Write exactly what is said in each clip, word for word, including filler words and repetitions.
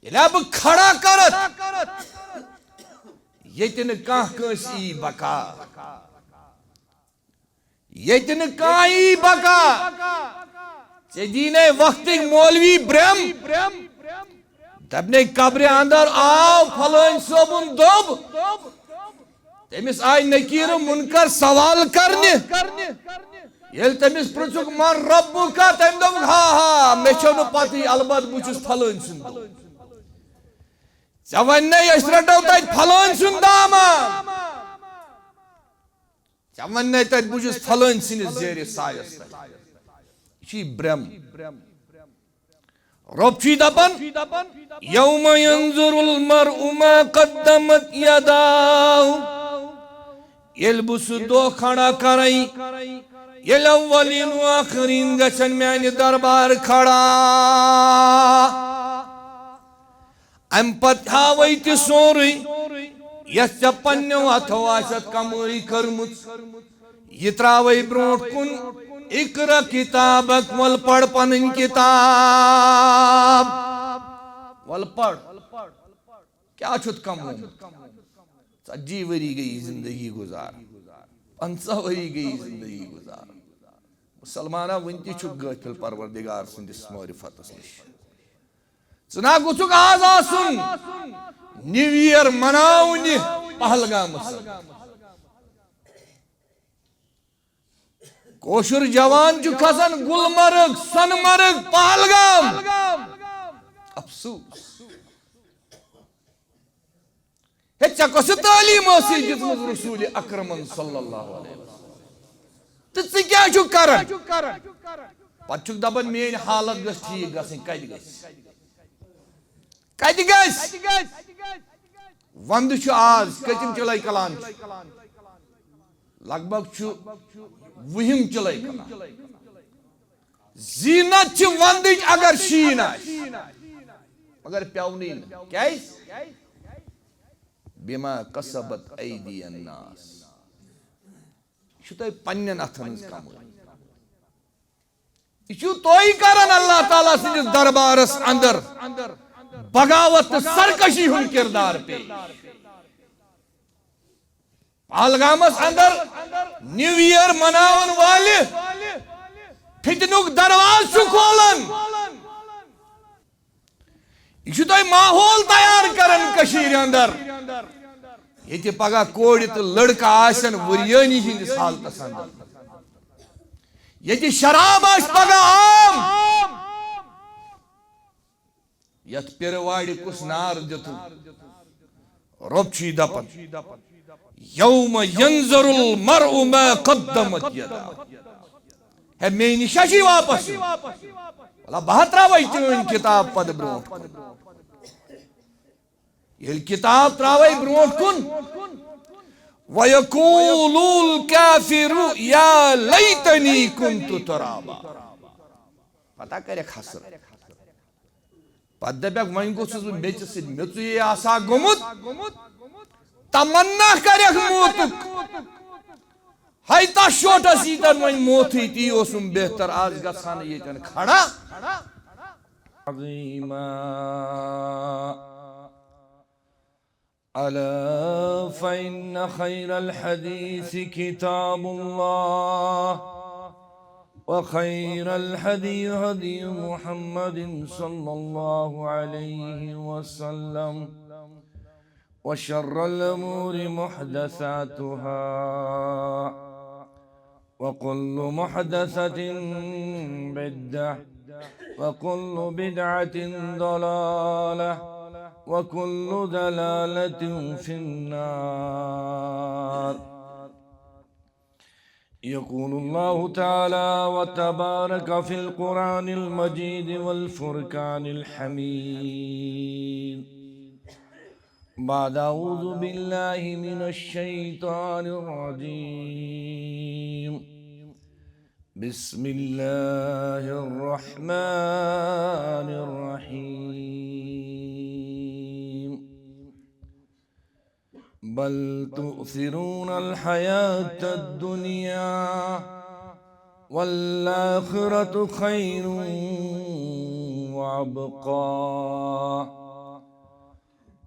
ییٚلہِ بہٕ کھڑا کٔرٕتھ، ییٚتہِ نہٕ کانٛہہ کٲنٛسہِ یی بکار، ییٚتہِ نہٕ کانٛہہ یی بکار، ژےٚ دی نے وقتٕکۍ مولوی برٛم، دپنے قبرِ اندر آو فلٲنۍ صٲبُن دوٚب، تٔمِس آیہِ نکیٖرٕ منکر سوال کرنہِ۔ ییٚلہِ تٔمِس پرٛژھُکھ، "من ربُکا؟" تٔمۍ دوٚپُکھ، "ہا ہا، مےٚ چھو نہٕ پتہٕے، البتہٕ بہٕ چھُس فلٲنۍ سُنٛد دوٚب۔" ژےٚ وَننے أسۍ رَٹو تَتہِ فلٲنۍ سُنٛد دامان۔ ژےٚ وَننے تَتہِ بہٕ چھُس فلٲنۍ سٕنٛدِس زیرِ سایَس تَل۔ یہِ چھُ یہِ برٛم۔ رۄب چھُے دَپان، "یوم ینظر المرء ما قدمت یداہ۔" ییٚلہِ بہٕ سُہ دۄہ کھڑا کَرَے، ییٚلہِ اولین و آخرین گژھن میانہِ دربار کھڑا۔ امہِ پتہٕ ہاوے تہِ سورُے، یۄس ژےٚ پننیو اتھو آسٮ۪تھ کمٲے کٔرمٕژ، یہِ تراوے برونٛٹھ کُن۔ اقرا کتابک، ول پر پنٕنۍ کتاب، ول پر۔ کیٛاہ چھُتھ کمومُت؟ ژتجی ؤری گٔیی زندگی گُزار، پنٛژاہ ؤری گٔیی زندگی گُزار۔ مسلمانہ، وُنہِ تہِ چھُکھ غٲفِل پروردگار سٕنٛدِس معرفتس نِش۔ ژٕ نا گوٚژھُکھ آز آسُن نیو ایئر مناونہِ پہلگامس۔ کٲشُر جوان چھُ کھسان گلمرگ، سۄنہٕ مرگ، پہلگام۔ افسوس۔ ہے، ژےٚ کۄس تعلیٖم ٲسٕے دِژمٕژ رسول اکرمن صلی اللہ علیہ وسلم؟ تہٕ ژٕ کیٛاہ چھُکھ کران؟ پتہٕ چھُکھ دپان، "میٲنۍ حالت گٔژھ ٹھیٖک گژھٕنۍ۔" کتہِ گژھِ؟ کتہِ گژھِ؟ ونٛدٕ چھُ آز، کٔژِم جُلے کلان چھُ؟ لگ بگ چھُ وُہِم جُلے کلان۔ زیٖنت چھِ ونٛدٕچ اگر شیٖن آسہِ، مگر پیوٚونٕے نہٕ۔ کیٛازِ؟ بما کسبت ایدی الناس۔ یہِ چھُ تۄہہِ پننٮ۪ن اتھن ہٕنٛز کمٲے۔ یہِ چھُو تُہۍ کران اللہ تعالیٰ سٕنٛدِس دربارس اندر بغاوت تہٕ سرکشی ہُنٛد کردار پیش۔ پہلگامس اندر نیو ایئر مناون والہِ فتنُک دروازٕ چھُ کھولان۔ یہِ چھُ تۄہہِ ماحول تیار کران کٔشیٖرِ اندر، ییٚتہِ پگاہ کورِ تہٕ لڑکہٕ آسن وریٲنی ہٕنٛدِس حالتس اندر، ییٚتہِ شراب آسہِ پگاہ عام۔ یتھ پِرٕ وارِ کُس نار دِتُن؟ رۄب چھُے دپان، "یوم ینظر المرء ما قدمت یداہ۔" ہے، مے نِش چھا چھُے واپس یُن؟ وَلہ، بہٕ ہا تراوے چٲنۍ کِتاب پتہٕ برونٛٹھ کُن۔ ییٚلہِ کِتاب تراوے برونٛٹھ کُن، وَیَقُولُ الْکَافِرُ یا لیتنی کُنْتُ تُرَابًا۔ پتہ کرکھ حسرت۔ پتہٕ دپکھ، وۄنۍ گوٚژھُس بہٕ میٚژِ سۭتۍ میٚژُے آسہٕ ہا گوٚمُت۔ تمنا کرکھ موتُک۔ ہے، تس شوٹس ییٖتن وۄنۍ موتھٕے، تی اوسُم بہتر، از گژھٕ ہا نہٕ ییٚتٮ۪ن کھڑا۔ عظیما۔ ألا فإن خير الحديث كتاب الله، وخير الهدي هدي محمد صلى الله عليه وسلم، وشر الأمور محدثاتها، وكل محدثة بدعة، وكل بدعة ضلالة، وكل ضلالة في النار. يقول الله تعالى وتبارك في القرآن المجيد والفرقان الحميد، بعد أعوذ بالله من الشيطان الرجيم. بسم الله الرحمن الرحيم. بل تؤثرون الحياة الدنيا والآخرة خير وأبقى.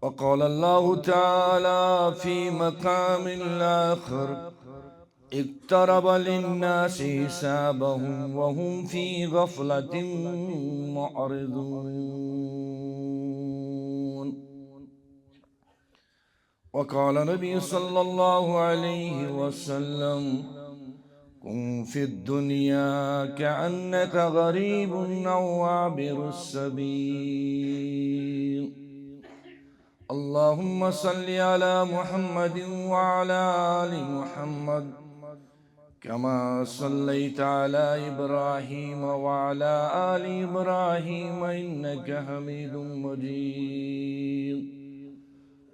وقال الله تعالى في مقام آخر: اقترب للناس حسابهم وهم في غفلة معرضون. وقال النبي صلى الله عليه وسلم: كن في الدنيا كأنك غريب أو عابر السبيل. اللهم صل على محمد وعلى آل محمد كما صليت على إبراهيم وعلى آل إبراهيم إنك حميد مجيد.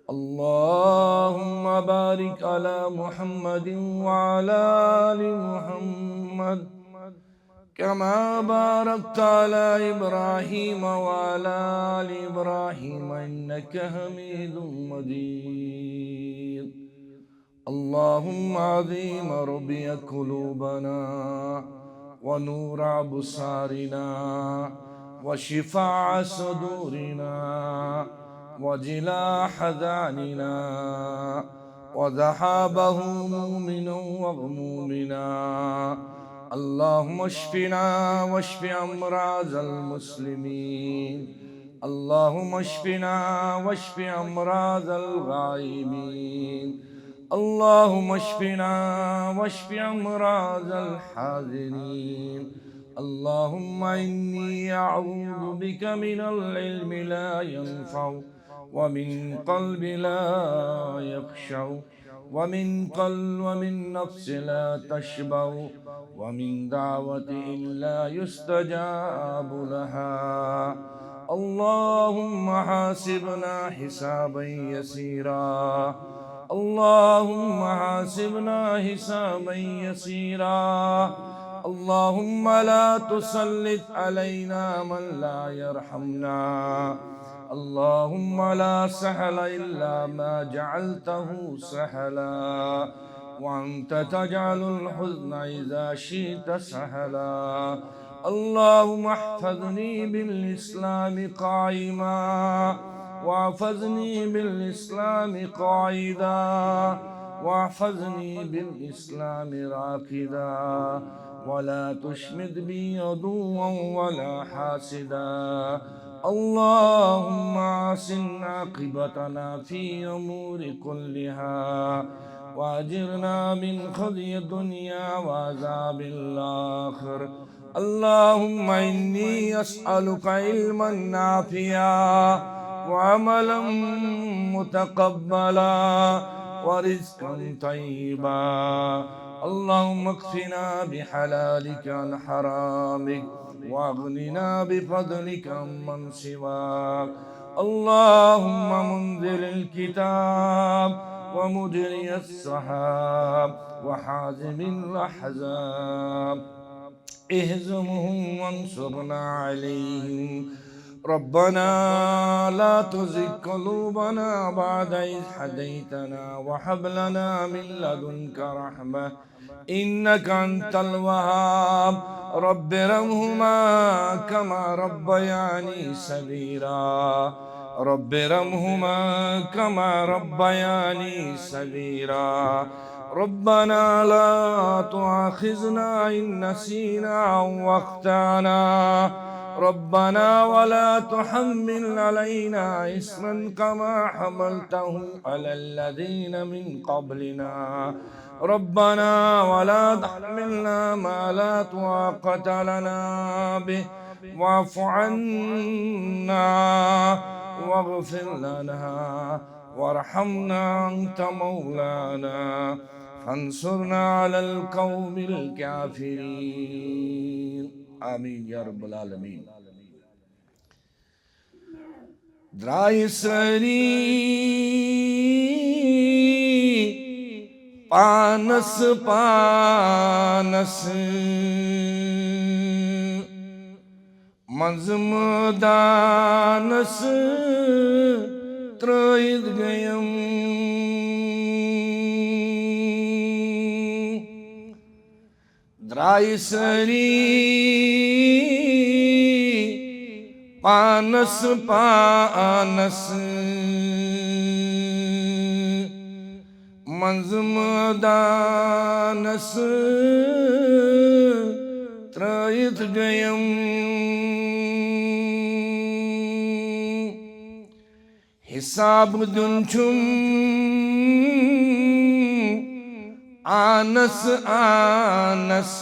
اللهم بارك على محمد وعلى آل محمد كما باركت على إبراهيم وعلى آل إبراهيم إنك حميد مجيد. اللهم أعظم ربي قلوبنا ونور أبصارنا وشفاء صدورنا وجلاء أحزاننا وذهاب همومنا وغمومنا. اللهم اشفنا واشف أمراض المسلمين. اللهم اشفنا واشف أمراض الغائبين. اللهم اشفنا واشف أمراض الحاضرين. اللهم إني أعوذ بك من العلم لا ينفع ومن قلب لا يخشع ومن قل ومن نفس لا تشبع ومن دعوة إلا يستجاب لها. اللهم حاسبنا حسابا يسيرا. اللهم حاسبنا حسابا يسيرا. اللهم لا تسلط علينا من لا يرحمنا. اللهم لا سهل إلا ما جعلته سهلا، وأنت تجعل الحزن إذا شئت سهلا. اللهم احفظني بالإسلام قائما، واحفظني بالإسلام قاعدا، واحفظني بالإسلام راقدا، ولا تشمت بي عدوا ولا حاسدا. اللهم أحسن عاقبتنا في أمور كلها، وأجرنا من خزي الدنيا وعذاب الآخرة. اللهم إني أسألك علما نافعا وعملا متقبلا ورزقا طيبا. اللهم اكفنا بحلالك عن حرامك وأغننا بفضلك عمن سواك. اللهم منزل الكتاب ومجري السحاب وحازم الأحزاب، اهزمهم وانصرنا عليهم. ربنا لا تزغ قلوبنا بعد إذ هديتنا وهب لنا من لدنك رحمة إنك أنت الوهاب. رب ارحمهما كما ربياني صغيرا. رب ارحمهما كما ربياني صغيرا. ربنا لا تؤاخذنا إن نسينا أو أخطأنا. ربنا ولا تحمل علينا إصرا كما حملته على الذين من قبلنا. ربنا ولا تحملنا ما لا طاقة لنا به واعف عنا واغفر لنا وارحمنا أنت مولانا فانصرنا على القوم الكافرين. آمين يا رب العالمين. درٛاے سٲری پانس پانس منٛز مٲدانس ترٛٲوِتھ گٔیم۔ درٛاے سٲری پانس پانس منٛز مٲدانس ترٲیِتھ گٔیم۔ حساب دیُن چھُم آنس آنس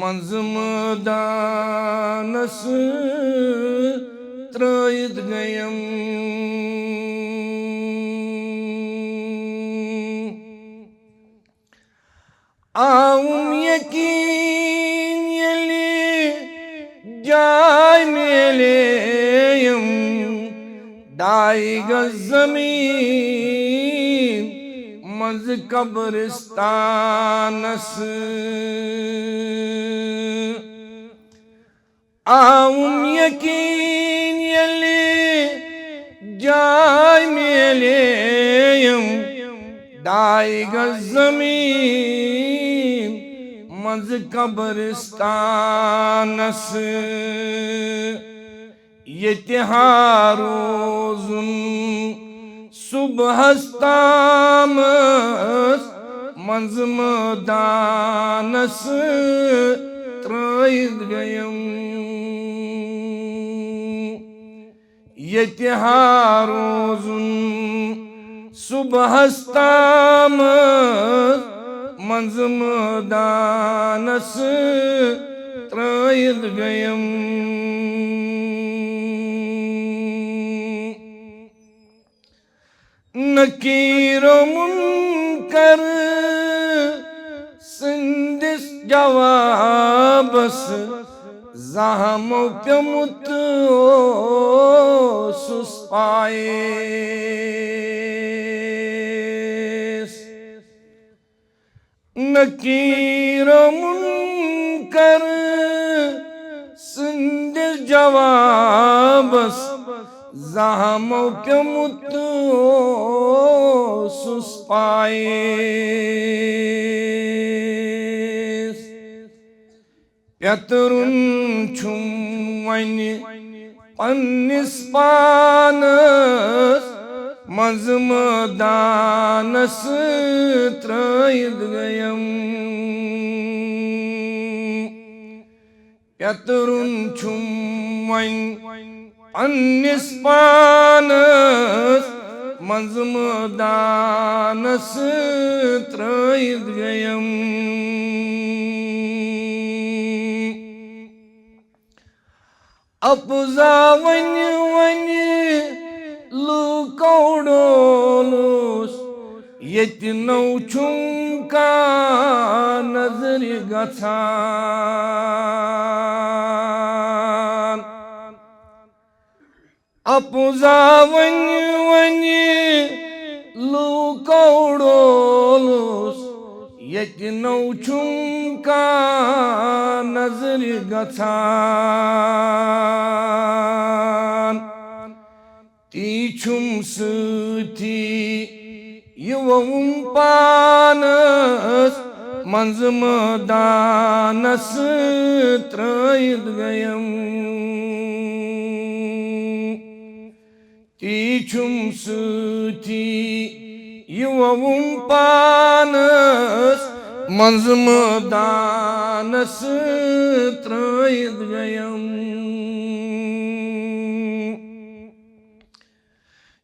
منٛز مٲدانس ترٲیِتھ گٔیم۔ آوُم یقین ییٚلہِ جاے میلیٚیَم ڈاے گز زمین منٛز قبرستانس۔ آوُم یقین ییٚلہِ جاے میلیٚیَم ڈاے گز زمین منٛز قبرستانس۔ ییٚتہِ ہا روزُن صبحس تامس منٛز مٲدانس ترٲیِتھ گٔیم۔ ییٚتہِ ہا روزُن صبحس تامس منٛز مٲدانس ترٲیِتھ گٔیم۔ نکیر و منکر سٕنٛدِس جوابس زہمو پیوٚمُت اوسُس پایس۔ نکیر و منکر سٕنٛدِس جوابس زہمو پیوٚمُت اوسُس پایس۔ پیترُن چھُم وۄنۍ پننِس پانس منٛز مٲدانس ترٲیِتھ گٔیم۔ پیترُن چھُم وۄنۍ پننِس پانس منٛز مٲدانس ترٲیِتھ گٔیم۔ اپزا وۄنۍ وۄنۍ لوٗکو ڈولُس، ییٚتہِ نو چھُم کانٛہہ نظرِ گژھان۔ اپزا وۄنۍ وۄنۍ لوٗکو ڈولُس، ییٚتہِ نو چھُم کانٛہہ نظرِ گژھان۔ تی چھُم سۭتی یہِ ووُم پانس منٛز مٲدانس ترٲیِتھ گٔیم۔ تی چھُم سۭتی یہِ ووُم پانس منٛز مٲدانس ترٲیِتھ گٔیم۔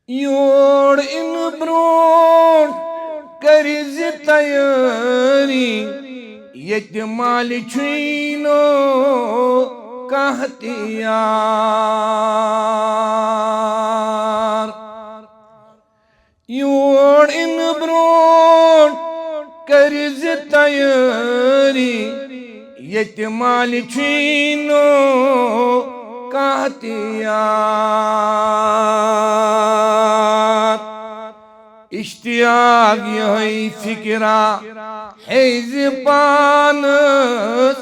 یور اِنہٕ برونٛٹھ کٔرۍ زِ تیٲری، ییٚتہِ مالہِ چھُے نہٕ کانٛہہ تہِ یار۔ یور اِنہٕ برونٛٹھ کٔرۍ زِ تیٲری، ییٚتہِ مالہِ چھُے نہٕ کانٛہہ تہِ یار۔ اشتیاق یِہوٚے فِکرا ہے زِ پانس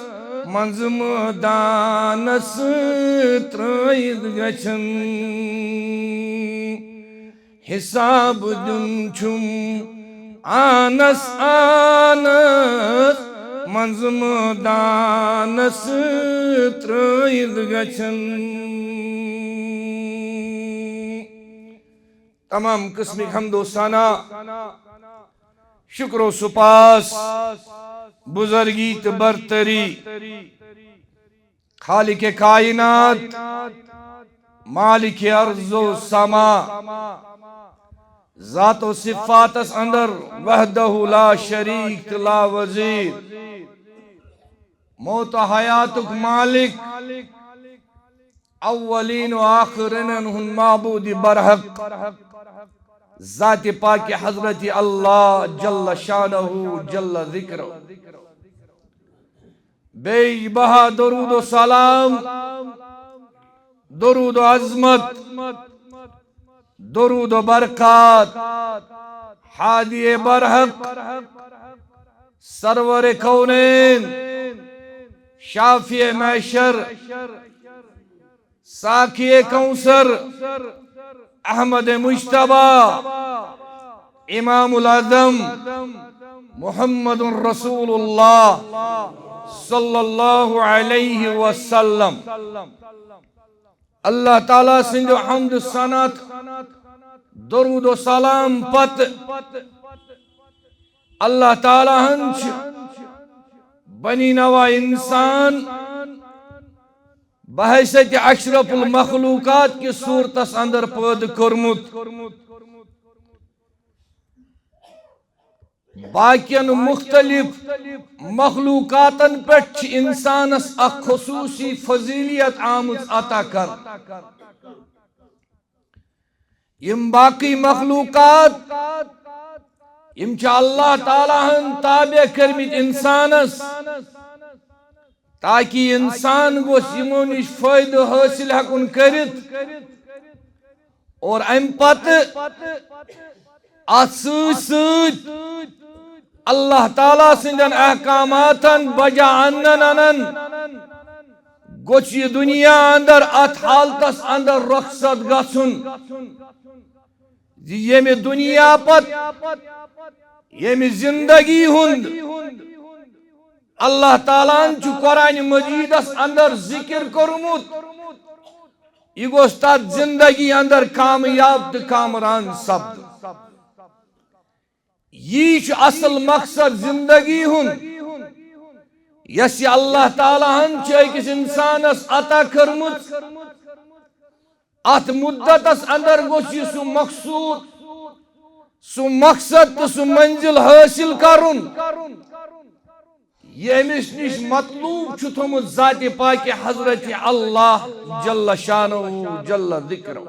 منٛز مٲدانس ترٲیِتھ گژھن۔ حساب دیُن چھُم آنس آنس منٛز مٲدانس ترٲوِتھ گژھن۔ تمام قسمٕکۍ حمد و ثنا، شکر و سپاس، بزرگی تہٕ برتری خالق کائنات، مالک ارض و سما، ذات و صفاتس اندر وحدہ لا شریک تہٕ لا وزیر، موت و حیاتک مالک، اولین و آخرین ہند معبود برحق، ذات پاک حضرت اللہ جل شانہ جل ذکرہ۔ بیش بہا درود و سلام، درود و عظمت، درود و برکات، ہادی برحق، سرور کونین، شافی محشر، ساقی کوثر، احمد مجتبی، امام الاعظم، محمد رسول اللہ صلی اللہ علیہ وسلم۔ اللہ تعالیٰ سٕنٛدِ حمد ثنا، درود و سلام پتہٕ اللہ تعالیٰ ہن چھِ بنی نوع انسان بحیثیت اشرف المخلوقات کِس صورتس اندر پٲدٕ کوٚرمُت۔ باقین مختلف مخلوقاتن پٮ۪ٹھ چھِ انسانس اکھ خصوصی فضیلیت آمٕژ عطا کرنہٕ۔ یِم باقی مخلوقات، یِم چھِ اللہ تعالیٰ ہن تابع کٔرمٕتۍ انسانس، تاکہ انسان گوٚژھ یِمو نِش فٲیدٕ حٲصِل ہٮ۪کُن کٔرِتھ۔ اور امہِ پتہٕ اتھ سۭتۍ سۭتۍ اللہ تعالیٰ سٕنٛدٮ۪ن احکاماتن بجا انن انن گوٚژھ یہِ دُنیا اندر اتھ حالتس اندر رخصت گژھُن زِ ییٚمہِ دُنیا پتہٕ ییٚمہِ زندگی ہُنٛد اللہ تعالیٰ ہن چھُ قرآن مجیدس اندر ذکر کوٚرمُت، یہِ گوٚژھ تتھ زندگی اندر کامیاب تہٕ کامران سپدُن۔ یی چھُ اصل مقصد زندگی ہُنٛد، یۄس یہِ اللہ تعالیٰ ہن چھِ أکِس انسانس عطا کٔرمٕژ۔ اتھ مدتس اندر گوٚژھ یہِ سُہ مقصود، سُہ مقصد تہٕ سُہ منزل حٲصِل کرُن، یہِ أمِس نِش مطلوب چھُ تھوٚمُت ذاتِ پاکِ حضرت اللہ جل شانہ جل ذکرہ۔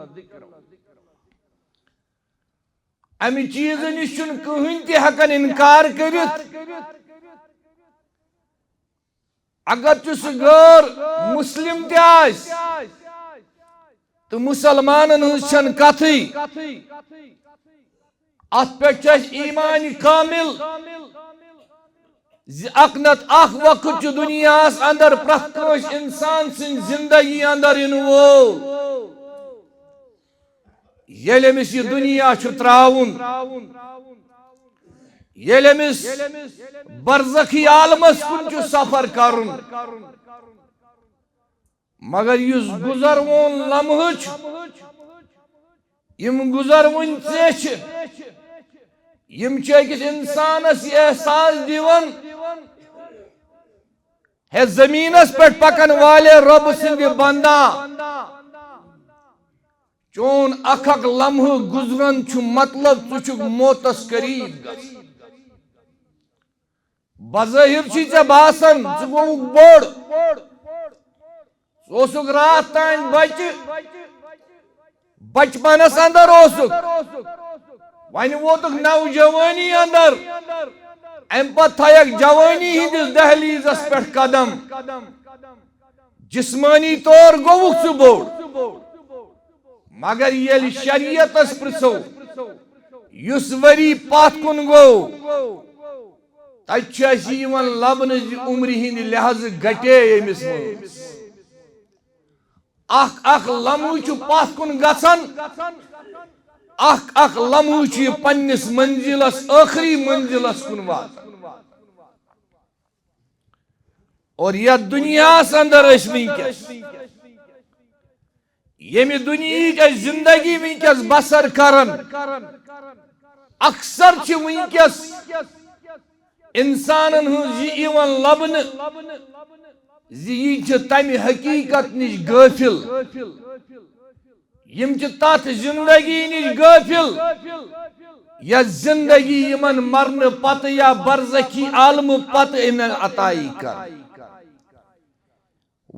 امہِ چیٖزٕ نِش چھُنہٕ کٕہٕنۍ تہِ ہٮ۪کان انکار کٔرِتھ۔ اگرچہ سُہ غٲر مسلم تہِ آسہِ تہٕ مسلمانن ہٕنٛز چھنہٕ کتھٕے۔ اتھ پٮ۪ٹھ چھُ اسہِ ایمان کامل زِ اکھ نتہٕ اکھ وقت چھُ دُنیاہس اندر پرٛٮ۪تھ کٲنٛسہِ انسان سٕنٛدِ زندگی اندر یِنہٕ وول۔ ییٚلہِ أمِس یہِ دُنیا چھُ ترٛاوُن، ییٚلہِ أمِس برزخی عالمس کُن چھُ سفر کرُن، مگر یُس گُزروُن لمحہٕ چھُ، یِم گُزروٕنۍ ژیٚچھِ، یِم چھِ أکِس انسانس یہِ احساس دِوان، ہے زمینس پٮ۪ٹھ پکن والے رۄب سٕنٛدِ بندا، چون اکھ اکھ لمحہٕ گُزرن چھُ مطلب ژٕ چھُکھ موتس قریب گژھان۔ بظٲہر چھُے ژےٚ باسان ژٕ گوٚوُکھ بوٚڑ، ژٕ اوسُکھ راتھ تام بچہِ، بچپنس اندر اوسُکھ، وۄنۍ ووتُکھ نوجوانی اندر، امہِ پتہٕ تھایکھ جوانی ہٕنٛدِس دہلیزس پٮ۪ٹھ قدم۔ جسمانی طور گوٚوُکھ ژٕ بوٚڑ، مگر ییٚلہِ شریعتس پرژھو، یُس ؤری پتھ کُن گوٚو، تتہِ چھُ اسہِ یِوان لبنہٕ زِ عمرِ ہٕنٛدِ لحاظہٕ گٹے أمِس وٲنٛس۔ اکھ اکھ لمحہٕ چھُ پتھ کُن گژھان، اکھ اکھ لمحہٕ چھُ یہِ پننِس منزلس، ٲخری منزلس کُن واتان۔ اور یتھ دنیاہس اندر أسۍ وٕنکیٚس، ییٚمہِ دُنیہٕچ أسۍ زندگی وٕنکیٚس بسر کران، اکثر چھِ وٕنکیٚس انسانن ہٕنٛز یہِ یِوان لبنہٕ زِ یہِ چھِ تمہِ حقیقت نِش غٲفل۔ یِم چھِ تتھ زندگی نِش غٲفل، یۄس زندگی یِمن مرنہٕ پتہٕ یا برزخی عالمہٕ پتہٕ یِمن عطا یی کرنہٕ۔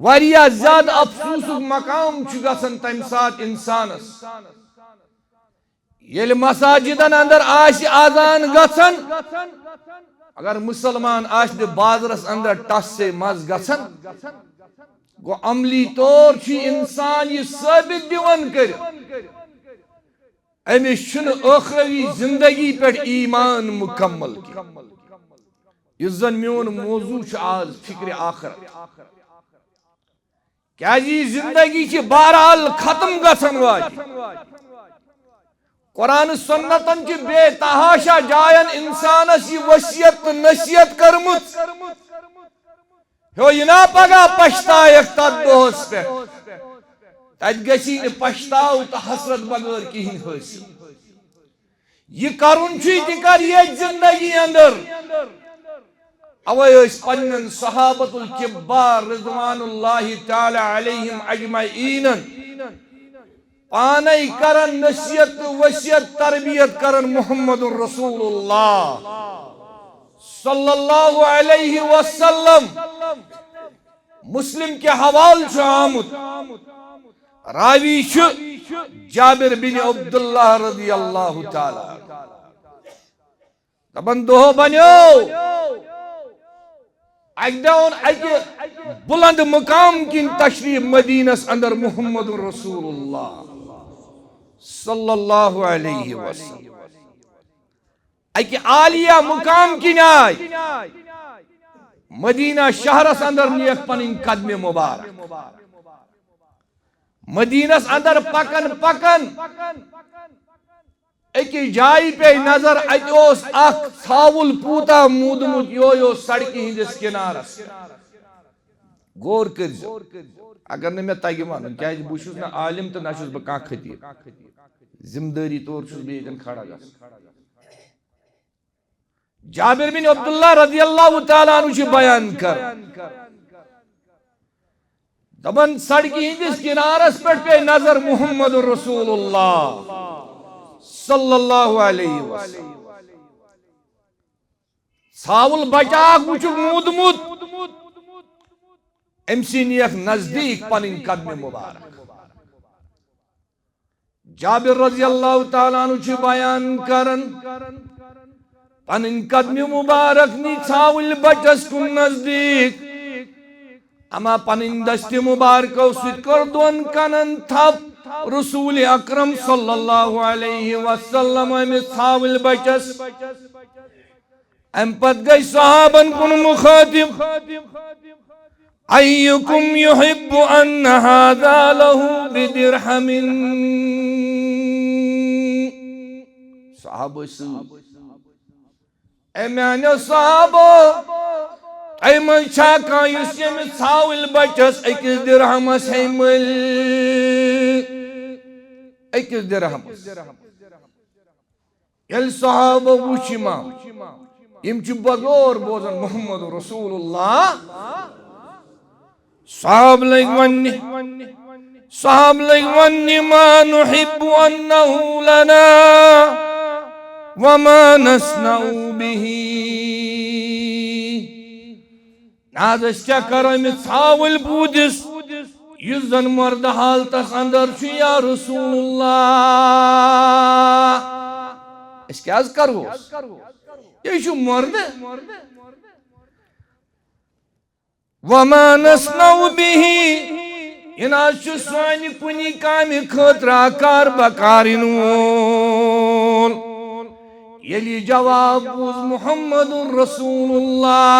واریاہ زیادٕ افسوسُک مقام چھُ گژھان تمہِ ساتہٕ انسانس، ییٚلہِ مساجدن اندر آسہِ اذان گژھان، اگر مسلمان آسہِ نہٕ بازرس اندر ٹس سے مس گژھان، گوٚو عملی طور چھُ انسان یہِ ثٲبت دِوان کٔرِتھ، أمِس چھُنہٕ ٲخروی زندگی پٮ۪ٹھ ایمان مکمل کینٛہہ۔ یُس زن میون موضوع چھُ آز، فکرِ آخرت۔ کیازِ یہِ زندگی چھِ بہرحال ختم گژھن واجِنۍ۔ قرآن سنتن چھِ بے تحاشا جاین انسانس یہِ وصیت تہٕ نصیحت کٔرمٕژ۔ ہیو یہِ نا پگاہ پشتایکھ تتھ دۄہس پٮ۪ٹھ۔ تتہِ گژھی نہٕ پشتاو تہٕ حسرت بغٲر کِہینۍ حٲصِل۔ یہِ کرُن چھُے تہِ کر ییٚتھۍ زندگی اندر۔ اوے ٲسۍ پننٮ۪ن صحابت الکبار رضوان اللہ تعالی علیہم اجمعینن پانے کرن نصیحت تہٕ وصیت، تربیت کرن محمد رسول اللہ صلی اللہ علیہ وسلم۔ مسلم کہِ حوالہٕ چھُ آمُت، راوی چھُ جابر بن عبداللہ رضی اللہ تعالی عنہ۔ دپان دۄہ بنیو، اکہِ دۄہ اوٚن اکہِ بلند مقام کِنۍ تشریف مدینس اندر محمد رسول اللہ صلی اللہ علیہ وسلم۔ اکہِ عالیہ مقام کِنۍ آے مدینہ شہرس اندر، نیکھ پنٕنۍ قدمِ مبارک۔ مدینس اندر پکان پکان أکِس جایہِ پیٚیہِ نظر، اتہِ اوس اکھ ژھاوُل پوٗتا موٗدمُت، یہِ اوس سڑکہِ ہٕنٛدِس کنارس۔ غور کٔرۍزیو، اگر نہٕ مےٚ تگہِ ونُن، کیازِ بہٕ چھُس نہٕ عالم تہٕ نہ چھُس بہٕ کانٛہہ خطیب، ذمہٕ دٲری طور چھُس بہٕ ییٚتٮ۪ن کھڑا گژھان۔ جابر بن عبداللہ رضی اللہ تعالیٰ عنہ چھُ بیان کران، دپان، سڑکہِ ہٕنٛدِس کنارس پٮ۪ٹھ پیٚیہِ نظر محمد رسول اللہ صلی اللہ علیہ وسلم۔ ژھاوُل بچہ اکھ وٕچھُکھ موٗدمُت، أمۍ سٕے نیکھ نزدیٖک پنٕنۍ قدمِ مبارک۔ جابر رضی اللہ تعالیٰ عنہ چھُ بیان کران، پنٕنۍ قدمِ مبارک نی ژھاوٕلۍ بچس کُن نزدیٖک، اما پنٕنۍ دستِ مبارکو سۭتۍ کٔر دۄن کنن تھپھ رسول اکرم صلی اللہ علیہ وسلم أمِس ژھاوٕلۍ بچس۔ امہِ پتہٕ گٔے صحابن کُن مخاطب، ایکم یحب ان هذا له بدرهم؟ صحابہ ٲسۍ سۭتۍ۔ اے میانیو صحابو، تۄہہِ منٛز چھا کانٛہہ یُس ییٚمِس ژھاوٕلۍ بچس أکِس درہمس ہیٚیہِ مٔلۍ؟ أکِس درہمس۔ ییٚلہِ صحابہ وُچھ یِمن، یِم چھِ بغور بوزان محمد رسول اللہ۔ صحابہ لٔگۍ وننہِ، صحابہ لٔگۍ وننہِ، ما نحب انه لنا وما نصنع به۔ نہ حظ، أسۍ کیٛاہ کرو أمِس ژھاوٕلۍ پوٗتِس، یُس زن مردٕ حالتس اندر چھُ، یا رسول اللہ؟ أسۍ کیٛاہ حظ کرہوس؟ یہِ چھُ مردٕ۔ وما نصنع به، یہِ نہ حظ چھُ سانہِ کُنہِ کامہِ خٲطرٕ اکار بکار یِنہٕ وول۔ ییٚلہِ یہِ جواب بوٗز محمد رسول اللہ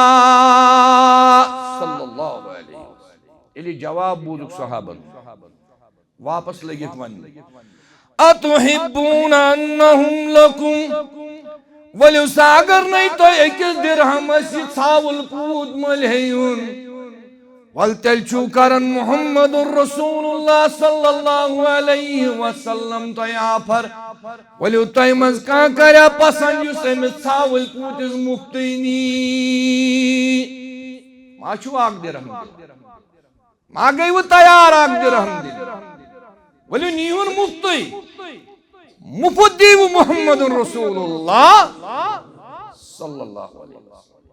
صلی اللہ علیہ وسلم، ییٚلہِ یہِ جواب بوٗزُکھ صحابن، واپس لٔگِکھ وننہِ، اتحبون انهم لکم؟ ؤلِو سا، اگر نے تۄہہِ أکِس درہمس یہِ ژھاوُل پوٗت مٔلۍ ہیٚیُن، پل تیٚلہِ چھُو کران محمد رسول اللہ صلی اللہ علیہ وسلم تۄہہِ آفر۔ ؤلِو تۄہہِ منٛز کانٛہہ کریا پسند یُس أمِس ژھاوٕلۍ پوٗتِس مُفتٕے نی؟ ما چھُو اکھ درہم دِنۍ؟ ما گٔیوٕ تیار اکھ درہم دِنۍ؟ ؤلِو نیٖہُن مُفتٕے۔ مُفت دیٖوٕ محمد رسول اللہ صلی اللہ علیہ وسلم۔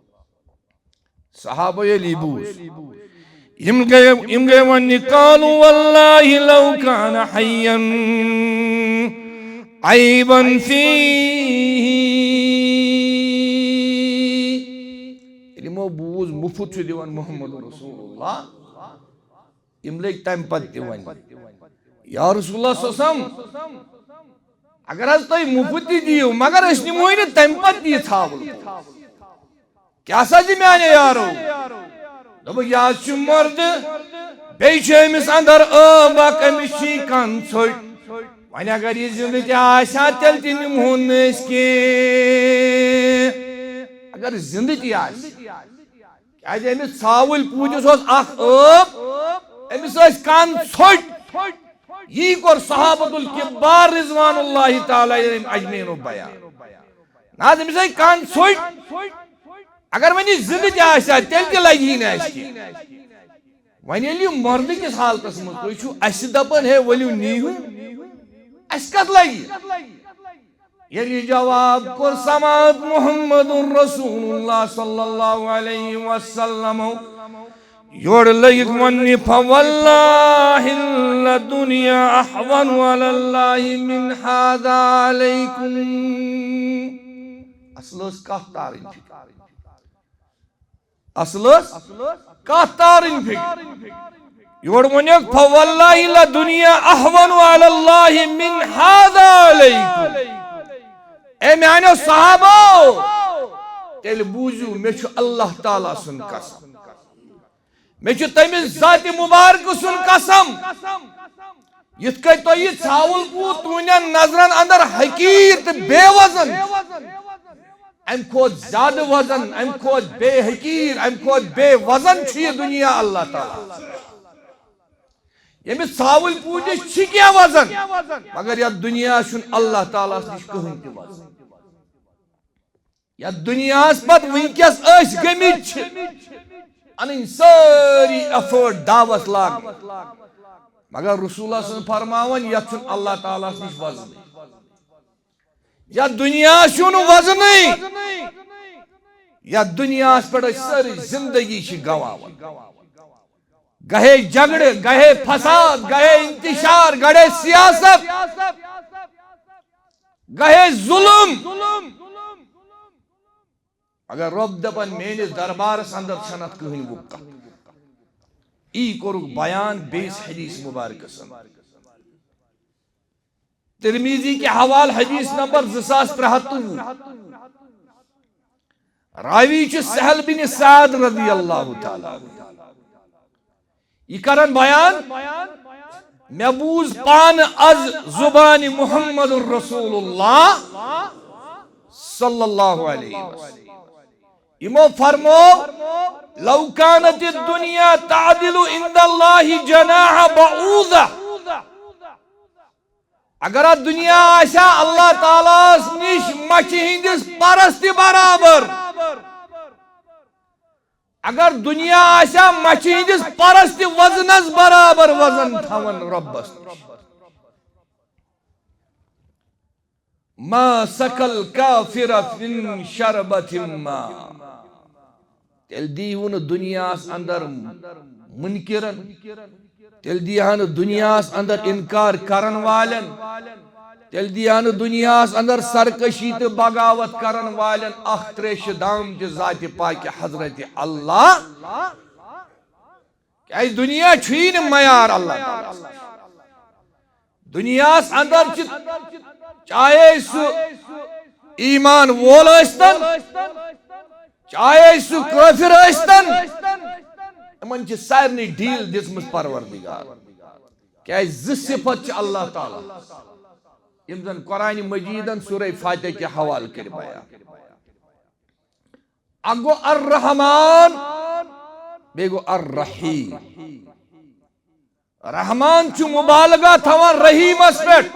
صحابہ ییٚلہِ یہِ بوٗز، یِم گٔے، یِم گٔے وَننہِ، "قالوا والله لو كان حيا عيبا فيه۔" ییٚلہِ یِمو بوٗز، مُفت چھُ دِوان محمد رسول اللہ، یِم لٔگۍ تَمہِ پتہٕ تہِ وَننہِ، "یا رسول اللہ صلی اللہ علیہ وسلم، اگر حظ تُہۍ مُفت تہِ دِیِو، مگر أسۍ نِموے نہٕ تَمہِ پتہٕ تہِ یہِ ژھاوُل۔" کیٛاہ سا زِ میانہِ یارو؟ دوٚپُکھ، یہِ حظ چھُ مردٕ، بیٚیہِ چھُ أمِس اندر ٲب اکھ، أمِس چھِ یہِ کَن ژھوٚٹۍ۔ وۄنۍ اگر یہِ زِندٕ تہِ آسہِ ہا، تیٚلہِ تہِ نِمہون نہٕ أسۍ کینٛہہ۔ اگر زِندٕ تہِ آسہِ، کیٛازِ أمِس ژھاوٕلۍ پوٗتِس اوس اکھ ٲب، أمِس ٲسۍ کَن ژھوٚٹۍ۔ یی کوٚر صحابۃ الکبار رضوان اللہ تعالیٰ علیہم اجمعین بیان۔ نہ حظ، أمِس آیہِ کَن ژھوٚٹۍ۔ اگر وۄنۍ یہِ زِندٕ تہِ آسہِ ہا، تیٚلہِ تہِ لگہِ ہی نہٕ اَسہِ کینٛہہ۔ وۄنۍ ییٚلہِ یہِ مردٕ کِس حالتس منٛز تُہۍ چھِو اَسہِ دَپان، "ہے، ؤلِو نیٖہِو"، اَسہِ کَتھ لگہِ؟ ییٚلہِ یہِ جواب کوٚر سماعت محمد رسول اللہ صلی اللہ علیہ وسلم، یورٕ لٔگِکھ وَننہِ، "فواللہ لدنیا اہون علی اللہ من ہذا علیکم۔" اصل ٲس کتھ تارٕنۍ فکر۔ اصل ٲس کتھ تارٕنۍ فکر۔ یورٕ ووٚنُکھ، "فواللہ لدنیا اہون علی اللہ من ہذا علیکم۔" اے میانیو صحابو، تیٚلہِ بوٗزِو، مےٚ چھُ اللہ تعالیٰ سُنٛد قسم۔ مےٚ چھُ تٔمِس ذاتِ مُبارکہٕ سُنٛد قسم، یِتھ کٔنۍ تۄہہِ یہِ ژھاوُل پوٗت تُہنٛدٮ۪ن نظرن اندر حقیٖر تہٕ بے وزن، امہِ کھۄتہٕ زیادٕ وزن، امہِ کھۄتہٕ بے حقیٖر، امہِ کھۄتہٕ بے وزن چھُ یہِ دُنیا اللہ تعالیٰ۔ ییٚمِس ژھاوُل پوٗتِس چھِ کینٛہہ وزن، مگر یتھ دُنیا چھُنہٕ اللہ تعالیٰ ہس نِش کٕہٕنۍ تہِ وزن۔ یتھ دُنیاہس پتہٕ وٕنکیٚس أسۍ گٔمٕتۍ چھِ، انٕنۍ سٲری ایفٲرٹ دعوت لاگٕنۍ، مگر رسول اللہ صلی اللہ علیہ وسلم فرماوان، یتھ چھُنہٕ اللہ تعالیٰ ہس نِش وزنٕے۔ یتھ دُنیاہس چھُنہٕ وزنٕے، یتھ دُنیاہس پٮ۪ٹھ أسۍ سٲری زندگی چھِ گواوان۔ گہے جھگڑٕ، گہے فساد، گہے انتشار، گہے سیاست، گہے ظلم۔ مگر رۄب دپان، میٲنِس دربارس اندر چھنہٕ اتھ کٕہٕنۍ وُکت۔ یی کوٚرُکھ بیان بیٚیِس حدیث مبارکس اندر۔ ترمیزی کے حوال حدیث نمبر زٕ ساس ترٛےٚ ہتھ تہٕ وُہ۔ راوی چھُ سہل بن سعد رضی اللہ تعالیٰ عنہ۔ یہِ کران بیان، مےٚ بوٗز پانہٕ از زبانِ محمد رسول اللہ صلی اللہ علیہ وسلم۔ یِمو فرمو، "لو كانت الدنيا تعدل عند الله جناح بعوضة۔" اگر اتھ دُنیا آسہِ ہا اللہ تعالیٰ ہس نِش مچھِ ہٕنٛدِس پرس تہِ برابر، اگر دُنیا آسہِ ہا مچھِ ہٕنٛدِس پرس تہِ وزنس برابر وزن تھاوان رۄبس نِش، "ما سقى الكافر من شربة ماء۔" تیٚلہِ دیٖوٕ نہٕ دُنیاہس اندر مُنکِرن، تیٚلہِ دیٖہا نہٕ دُنیاہس اندر اِنکار کرن والٮ۪ن، تیٚلہِ دیٖہا نہٕ دُنیاہس اندر سرکشی تہٕ بغاوت کرن والٮ۪ن اکھ تریشہِ دام تہِ ذاتِ پاکہِ حضرت اللہ۔ کیازِ دُنیا چھُیی نہٕ معیار اللہ تعالیٰ۔ دُنیاہس اندر چھِ، چاہے سُہ ایمان وول ٲسۍتن، چاہے سُہ کٲفر ٲسۍتن، یِمن چھِ سارنٕے ڈیل دِژمٕژ پروردگار۔ کیازِ زٕ صفت چھِ اللہ تعالیٰ، یِم زن قرآن مجیدن سورہ فاتحہ کہِ حوالہٕ کٔرۍ بیان۔ اکھ گوٚو الرحمان، بیٚیہِ گوٚو الرحیم۔ رحمان چھُ مبالغہ تھاوان رحیمس پٮ۪ٹھ،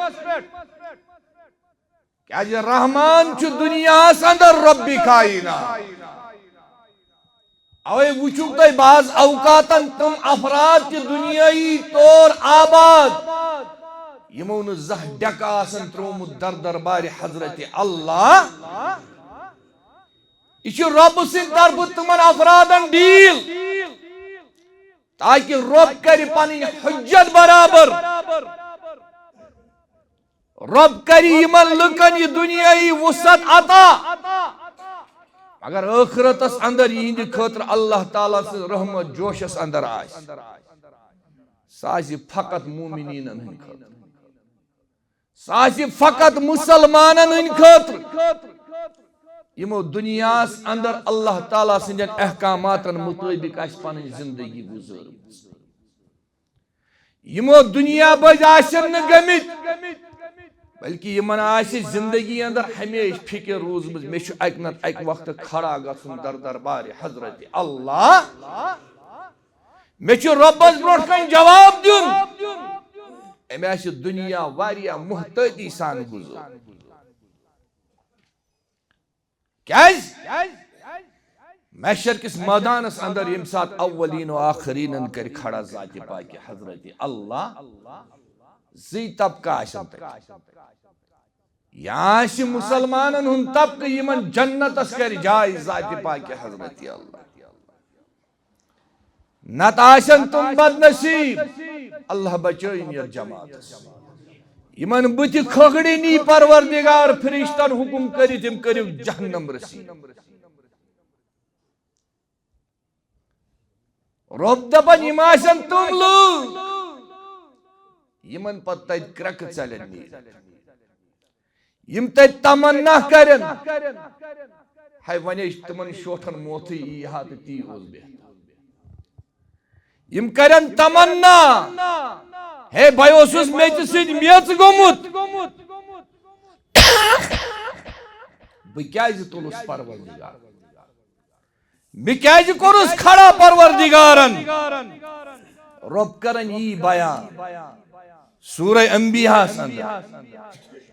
کیازِ رحمان چھُ دُنیاہس اندر رب کائنات۔ اوے وٕچھِو تُہۍ بعض اوقاتن تِم افراد تہِ دُنیٲیی طور آباد، یِمو نہٕ زانٛہہ ڈیکہٕ آسن ترٛوومُت در دربارِ حضرت اللہ۔ یہِ چھُ رۄبہٕ سٕنٛدِ طرفہٕ تِمن افرادن ڈیل، تاکہ رۄب کرِ پنٕنۍ حجت برابر۔ رۄب کرِ یِمن لُکن یہِ دُنیٲیی وسعت عطا، مگر ٲخرتس اندر یِہنٛدِ خٲطرٕ اللہ تعالیٰ سٕنٛز رحمت جوشس اندر آسہِ۔ سُہ آسہِ فقط مومنیٖنن ہٕنٛدِ خٲطرٕ۔ سُہ آسہِ فقط مسلمانن ہٕنٛدِ خٲطرٕ، یِمو دُنیاہس اندر اللہ تعالیٰ سٕنٛدٮ۪ن احکاماتن مطٲبق آسہِ پنٕنۍ زندگی گُزٲرمٕژ۔ یِمو دُنیا بٔزۍ آسن نہٕ گٔمٕتۍ، بلکہ یِمن آسہِ زندگی اندر ہمیشہِ فکر روٗزمٕژ، مےٚ چھُ اکہِ نتہٕ اکہِ وقتہٕ کھڑا گژھُن در دربارِ حضرت اللہ، مےٚ چھُ رۄبس برونٛٹھ کنہِ جواب دیُن۔ أمۍ آسہِ دُنیا واریاہ محتٲطی سان گُزٲر۔ کیازِ؟ محشر کِس مٲدانس اندر ییٚمہِ ساتہٕ اولین و آخرینن کرِ کھڑا ذاتِ پاکہِ حضرت اللہ، زٕے طبقہٕ آسن تتہِ۔ یا آسہِ مسلمانن ہُنٛد طبقہٕ، یِمن جنتس کرِ جاے ذاتِ پاکہِ حضرت اللہ، نتہٕ آسن تِم بدنصیب۔ اللہ بچٲیِن یتھ جماعتس، یِمن بٕتھِ کھوکھڑِ نی پروردگار فرشتن حکم کٔرِتھ، یِم کٔرِو جہنم رسی۔ رۄب دپان، یِم آسن تِم لوٗکھ، یِمن پتہٕ تتہِ کرٛکہٕ ژلن نی، یِم تتہِ تمنا کرن، ہے، وۄنۍ ٲسۍ تِمن شوٹھن موتھٕے یی ہا تہٕ تی اوس بہتر۔ یِم کرن تمنا، ہے، بہٕ اوسُس میٚژِ سۭتۍ میٚژ گوٚمُت، بہٕ کیازِ تُلُس پروردگار؟ مےٚ کیازِ کوٚرُس کھڑا پروردگارن؟ رۄب کرن یی بیان سورہ انبیاء ہس اندر،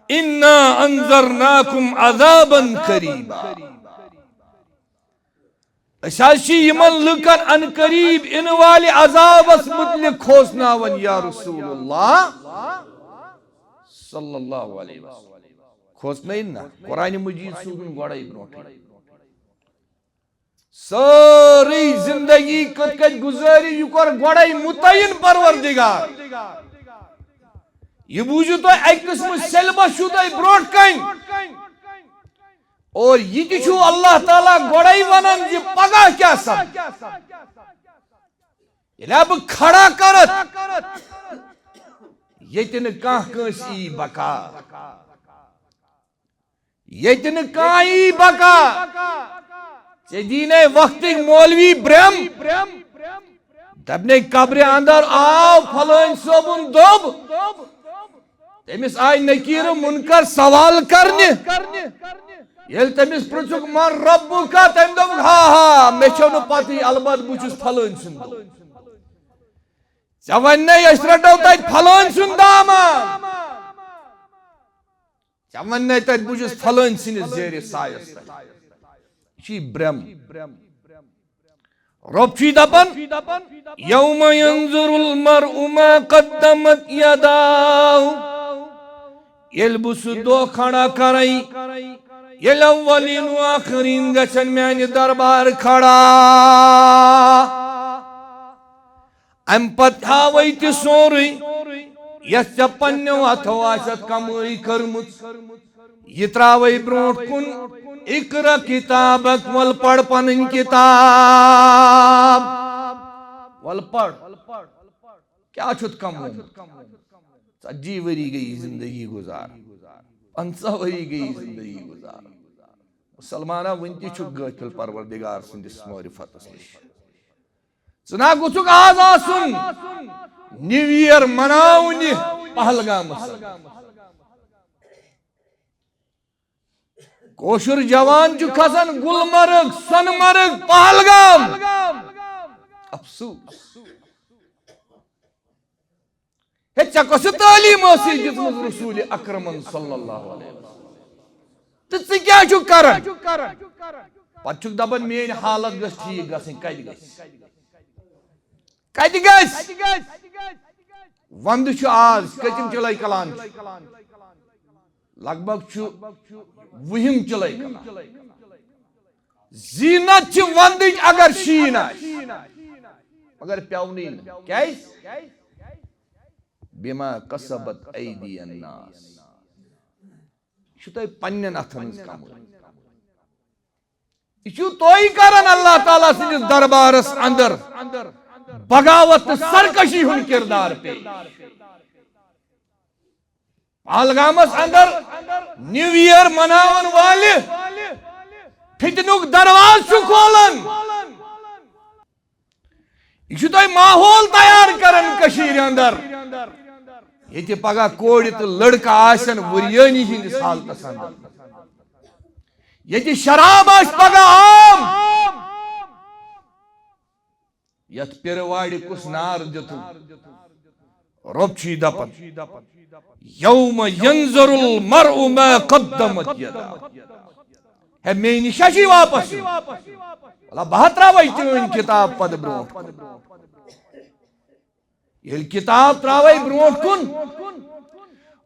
انا انذرناکم عذابا قریبا۔ أسۍ حظ چھِ یِمن لُکن ان قریب ینہٕ والہِ عذابس متعلق کھوژناوان، یا رسول اللہ صلی اللہ علیہ وسلم۔ کھوژنٲیِن نہ، قرآن مجید سوٗزُن گۄڈے برونٛٹھٕے۔ سٲرٕے زندگی کِتھ کٔنۍ گُزٲرِو، یہِ کوٚر گۄڈَے مُتعین پروردگار۔ یہِ بوٗزِو تُہۍ، اَکہِ قٕسمہٕ syllabus چھُو تۄہہِ برونٛٹھ کَنۍ۔ اور یہِ تہِ چھُو اللہ تعالیٰ گۄڈَے وَنان زِ پگاہ کیٛاہ سَپدِ۔ ییٚلہِ بہٕ کھڑا کَرَتھ، ییٚتہِ نہٕ کانٛہہ کٲنٛسہِ یی بکار۔ ییٚتہِ نہٕ کانٛہہ یی بکار۔ ژےٚ دِی نے وقتٕکۍ مولوی برٛم۔ دَپنے قبرِ اندر آو فلٲنۍ صٲبُن دوٚب۔ تٔمِس آیہِ نکیٖرٕ مُنکر سوال کرنہِ۔ ییٚلہِ تٔمِس پرٛژھُکھ، من ربُکا؟ تٔمۍ دوٚپُکھ، ہا ہا، مےٚ چھو نہٕ پتہٕے، البتہٕ بہٕ چھُس فلٲنۍ سُنٛد دوٚب۔ ژےٚ وَننے أسۍ رٹو تَتہِ فلٲنۍ سُنٛد دامن۔ ژےٚ وَننے تَتہِ بہٕ چھُس فلٲنۍ سٕنٛدِس زیرِ سایَس تَل۔ یہِ چھُ برٛم۔ رۄب چھُے دَپان، یوم ینظر المرء ما قدمت یداہ۔ ییٚلہِ بہٕ سُہ دۄہ کھڑا کرے، ییٚلہِ اولین و آخرین گژھن میانہِ دربار کھڑا۔ امہِ پتہٕ تھاوے تہِ سورُے، یۄس ژےٚ پننیو اتھو آسٮ۪تھ کمٲے کٔرمٕژ، یہِ تراوے برونٛٹھ کُن۔ اقرا کتابک، ول پر پنٕنۍ کتاب، ول پر۔ کیٛاہ چھُتھ کمومُت؟ ژتجی ؤری گٔیی زندگی گُزار، پنٛژاہ ؤری گٔیی زندگی گُزار۔ مسلمانا، وُنہِ تہِ چھُکھ غٲفل پروردگار سٕنٛدِس معرفتس نِش۔ ژٕ نا گوٚژھُکھ آز آسُن نیو ایئر مناونہِ پہلگامس۔ کٲشُر جوان چھُ کھسان گلمرگ، سۄنہٕ مرگ، پہلگام۔ افسوس۔ ہے، ژےٚ کۄس تعلیٖم ٲسٕے دِژمٕژ رسول اکرمن صلی اللہ علیہ وسلم؟ تہٕ ژٕ کیٛاہ چھُکھ کران؟ پتہٕ چھُکھ دپان، میٲنۍ حالت گٔژھ ٹھیٖک گژھٕنۍ۔ کتہِ گژھِ؟ کتہِ گژھِ؟ ونٛدٕ چھُ آز، کٔژِم جُلے کلان چھُ؟ لگ بگ چھُ وُہِم جُلے کلان۔ زینت چھِ ونٛدٕچ اگر شیٖن آسہِ، مگر پیوٚونٕے نہٕ۔ کیٛازِ؟ بما کسبت ایدی الناس۔ یہِ چھُ تۄہہِ پننٮ۪ن اتھن ہٕنٛز کمٲے۔ یہِ چھُو تُہۍ کران اللہ تعالیٰ سٕنٛدِس دربارس اندر بغاوت تہٕ سرکشی ہُنٛد کردار پیش۔ پہلگامس اندر نیو ایئر مناون والہِ فتنُک دروازٕ چھُ کھولان۔ یہِ چھُ تۄہہِ ماحول تیار کران کٔشیٖرِ اندر، ییٚتہِ پگاہ کورِ تہٕ لڑکہٕ آسن ؤریٲنی ہٕنٛدِس حالتس اندر۔ ییٚتہِ شراب آسہِ پگاہ عام۔ یتھ پِرٕ وارِ کُس نار دِتُن؟ رۄب چھُ یہِ دپان، یوم ینظر المرء ما قدمت یداہ۔ ہے، مے نِش چھا چھُے واپس یُن؟ وَلہٕ بہٕ ہا ترٛاوَے چٲنۍ کِتاب پتہٕ برونٛٹھ کُن۔ ییٚلہِ کِتاب ترٛاوَے برونٛٹھ کُن،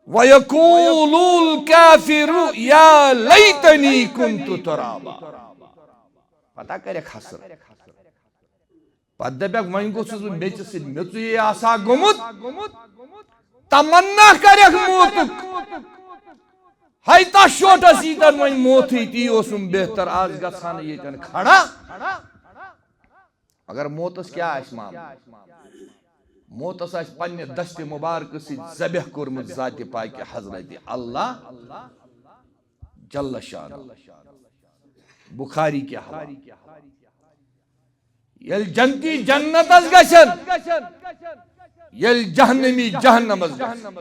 وَیَقُولُ الْکَافِرُ یا لیتنی کُنتُ تُرابا۔ پتہ کرٮ۪کھ حسرت۔ پتہٕ دپکھ، وۄنۍ گوٚژھُس بہٕ میٚژِ سۭتۍ میٚژُے آسہٕ ہا گوٚمُت۔ تمنا کرٮ۪کھ موتُک۔ ہے، تس شوٹس ییٖتن وۄنۍ موتھٕے، تی اوسُم بہتر، از گژھٕ ہا نہٕ ییٚتٮ۪ن کھڑا۔ مگر موتس کیٛاہ آسہِ معاملہٕ؟ موتس آسہِ پننہِ دستِ مبارکہٕ سۭتۍ ذبح کوٚرمُت ذاتِ پاکہِ حضرت اللہ جل شانہ۔ بخاری کہِ حوالہٕ۔ ییٚلہِ جنتی جنتس گژھن، ییٚلہِ جہنمی جہنمس گژھن۔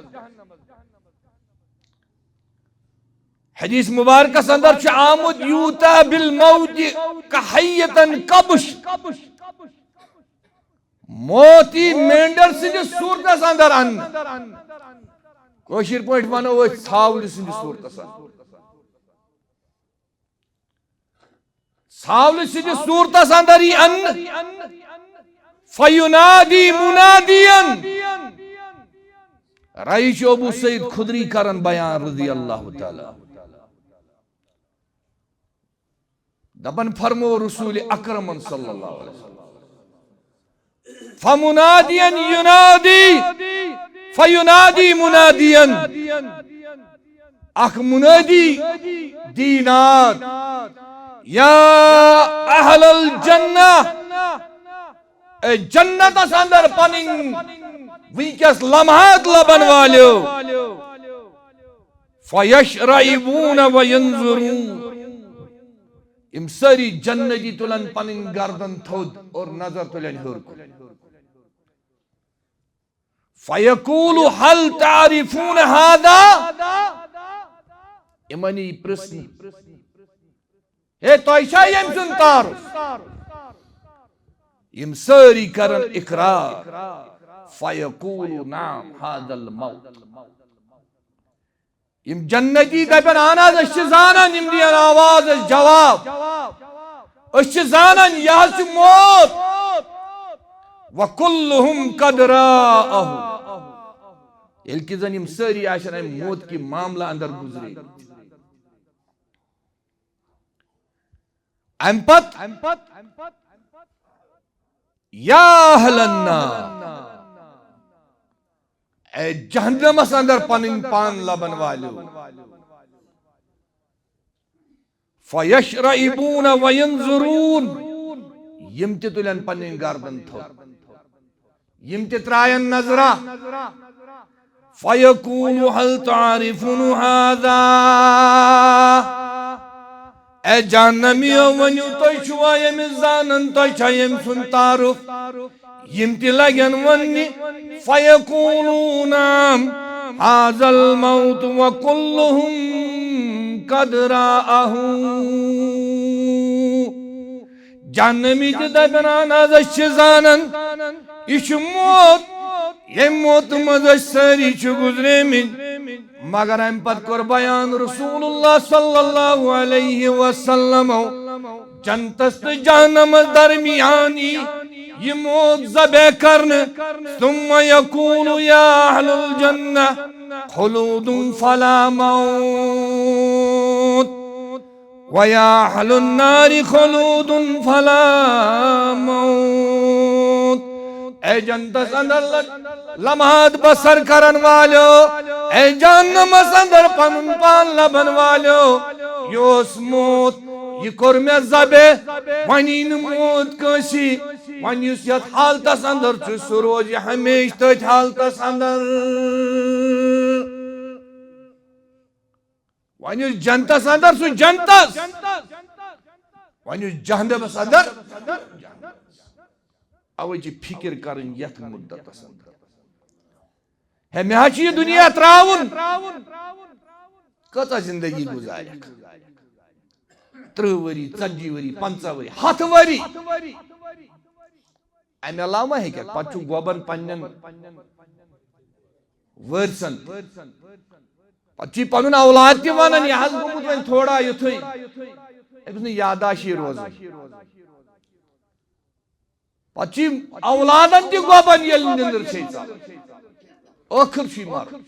حدیث مبارکس اندر چھُ آمُت، یوتیٰ بالموت کحیتاً کبش۔ موت یی مینڈر سٕنٛدِس صورتس اندر اننہٕ۔ کٲشِر پٲٹھۍ ونو أسۍ، ژھاولہِ سٕنٛدِس صورتس اندر۔ ژھاولہِ سٕنٛدِس صورتس اندر یی اننہٕ۔ فینادی منادین۔ رایہِ چھُ ابو سعید خدری کران بیان رضی اللہ تعالیٰ۔ دپان فرمو رسول اکرمن صلی اللہ علیہ وسلم، فمنادین ینادی، فینادی منادین۔ اکھ منادی دی ناد، یا اہل الجنہ، اے جنتس اندر پنٕنۍ وٕنکیٚس لمحات لبن والیو، فیشرعبون وینظرون۔ یِم سٲری جنتی تُلن پنٕنۍ گردن تھوٚد اور نظر تُلن ہیوٚر کُن۔ فیقول، هل تعرفون هذا؟ یِمن یی پرژھنہٕ، ہے، تۄہہِ چھا ییٚمۍ سُنٛد تعارُف؟ یِم سٲری کرن اقرار۔ فیقول، نعم، هذا الموت۔ یِم جنتی دپن، اہن حظ، أسۍ چھِ زانان، یِم دِین آواز، أسۍ جواب۔ أسۍ چھِ زانان، یہِ حظ چھُ موت۔ وکلہم قد راءہ۔ ییٚلہِ کہِ زن یِم سٲری آسن امہِ موت کہِ معاملہٕ اندر گُزرے۔ امہِ پتہٕ، یا اہل النار، اے جہنمس اندر پنٕنۍ پان لبن والیو۔ فیشرعبون وینظرون، یِم تہِ تُلن پنٕنۍ گردن تھوٚد، یِم تہِ ترایَن نظرہ۔ فیقول، هل تعرفون هذا؟ اے جہنمیو، ؤنِو، تُہۍ چھِوا ییٚمِس زانان؟ تۄہہِ چھا ییٚمۍ سُنٛد تعارُف؟ یِم تہِ لگن وننہِ، فیقولون، نعم، هذا الموت وکلہم قد راءہ۔ جہنمی تہِ دپن، اہن حظ، أسۍ چھِ زانان، یہِ چھُ موت، ییٚمہِ موتہٕ منٛز أسۍ سٲری چھِ گُزریمٕتۍ۔ مگر امہِ پتہٕ کوٚر بیان رسول اللہ صلی اللہ علیہ وسلمو، جنتس تہٕ جہنمس درمیان یی یہِ موت ذبح کرنہٕ۔ ثم یقول یا اہل الجنہ خلود فلا موت، ویا اہل النار خلود فلا موت۔ اے جنتس اندر ل-، لمحات بسر کرن والیو، اے جہنمس اندر پنن پان لبن والیو، یہِ اوس موت، یہِ کوٚر مےٚ ذبح، وۄنۍ یی نہٕ موت کٲنٛسی۔ وۄنۍ یُس یتھ حالتس اندر چھُ، سُہ روزِ ہمیشہِ تٔتھۍ حالتس اندر۔ وۄنۍ یُس جنتس اندر، سُہ جنتس۔ وۄنۍ یُس جہنمس اندر، اوے چھِ فکر کرٕنۍ یتھ مدتس اندر۔ ہے، مےٚ حظ چھُ یہِ دُنیا ترٛاوُن۔ کۭژاہ زندگی گُزارکھ؟ ترٕٛہ ؤری، ژتجی ؤری، پنٛژاہ ؤری، ہتھ ؤری۔ امہِ علاوٕ ما ہیٚککھ؟ پتہٕ چھُ گۄبن پننٮ۪ن وٲرثن تہِ۔ پتہٕ چھُے پنُن اولاد تہِ ونان، یہِ حظ گوٚمُت وۄنۍ تھوڑا یُتھُے۔ أمِس نہٕ یاداشی روزان۔ پتہٕ چھُے اولادن تہِ گۄبن، ییٚلہِ نِندٕر چھے ژلان۔ ٲخٕر چھُے مرُن۔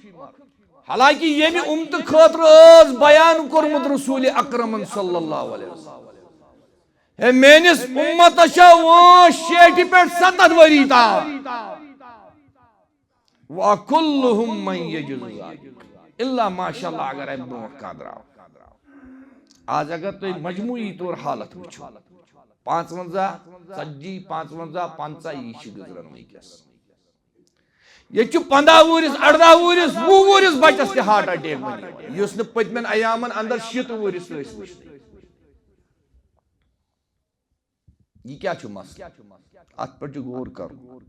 حالانکہ ییٚمہِ اُمتہٕ خٲطرٕ ٲس بیان کوٚرمُت رسول اکرمن صلی اللہ علیہ وسلم، ہے، میٲنِس اُمتس چھےٚ وٲنٛس شیٹھِ پٮ۪ٹھ ستتھ ؤری تام۔ وَكُلُّهُمْ مَنْ يَجُزُ ذَلِكَ، الا ماشاء اللہ، اگر امہِ برونٛٹھ کانٛہہ درٛاو۔ آز اگر تُہۍ مجموعی طور حالت وٕچھِو، پانٛژوَنٛزاہ، ژتجی، پانٛژوَنٛزاہ، پنٛژاہ، یہِ چھِ گُزران وٕنکیٚس۔ ییٚتہِ چھُ پنٛداہ وُہرِس، ارداہ وُہرِس، وُہ وُہرِس بچس تہِ ہارٹ اٹیک بنیومُت، یُس نہٕ پٔتمٮ۪ن ایامن اندر شیٖتہٕ وُہرِس تہِ ٲسۍ وٕچھنٕے۔ یہِ کیٛاہ چھُ مسلہٕ؟ اتھ پٮ۪ٹھ چھُ غور کرُن۔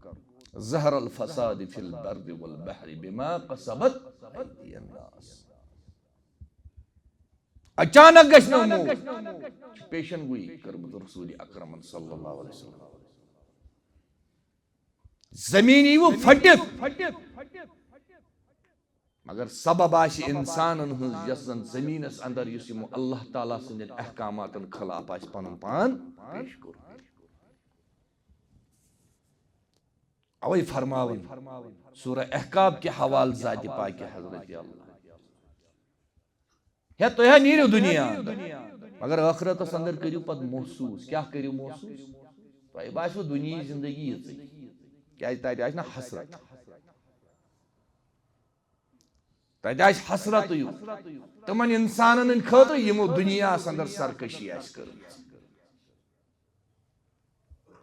ظہر الفساد فی البر والبحر بما کسبت ایدی الناس۔ اچانک گژھِ نہٕ موت، چھُ پیشن گویی کٔرمٕژ رسول اکرمن صلی اللہ علیہ وسلم۔ زمین یی وۄنۍ پھٹِتھ، مگر سبب آسہِ انسانن ہٕنٛز، یۄس زن زمینس اندر، یُس یِمو اللہ تعالیٰ سٕنٛدٮ۪ن احکاماتن خلاف آسہِ پنُن پان پیش کوٚرمُت۔ اوے فرماوان سورہ احقاف کہِ حوالہٕ ذاتِ پاکِ حضرت اللہ، ہے، تُہۍ ہا نیٖرِو دُنیا اندر، مگر ٲخرتس اندر کٔرِو پتہٕ محسوٗس۔ کیٛاہ کٔرِو محسوٗس؟ تۄہہِ باسِوٕ دُنیاہٕچ زندگی یِژٕے، کیٛازِ تتہِ آسہِ نہ حسرت۔ تتہِ آسہِ حسرتٕے یوت تِمن انسانن ہٕنٛدِ خٲطرٕ، یِمو دُنیاہس اندر سرکشی آسہِ کٔرمٕژ۔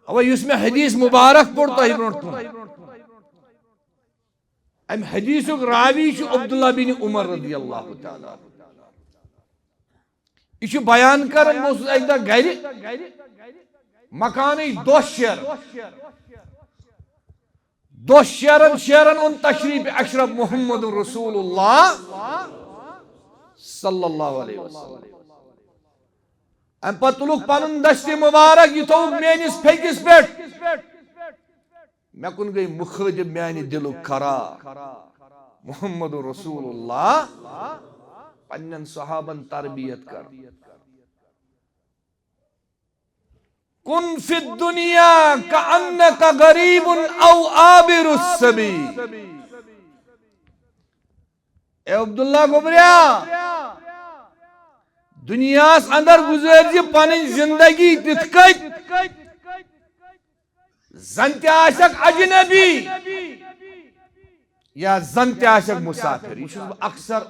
اوا یُس مےٚ حدیث مبارک پوٚر تۄہہِ برونٛٹھ کُن، امہِ حدیثُک راوی چھُ عبداللہ بن عمر رضی اللہ تعالیٰ عنہ۔ یہِ چھُ بیان کران، بہٕ اوسُس اکہِ دۄہ گرِ، مکانٕے دۄہ شیران۔ دۄہ شیران شیران اوٚن تشریف اشرف محمد رسول اللہ صلی اللہ علیہ وسلم۔ امہِ پتہٕ تُلُکھ پنُن دستِ مبارک، یہِ تھوٚوُکھ میٲنِس پھیٚکِس پٮ۪ٹھ۔ مےٚ کُن گٔے مُخٲطب میانہِ دِلُک قرار۔ محمد رسول اللہ پننٮ۪ن صحابن تربیت کر۔ کن فی الدنیا کأنک غریب او عابر السبیل۔ اے عبداللہ گوبریا، دُنیاہس اندر گُزٲرۍ زِ پنٕنۍ زندگی تِتھ کٔنۍ زن تہِ آسکھ اجنبی یا زن تہِ آسکھ مسافر۔ یہِ چھُس بہٕ اکثر،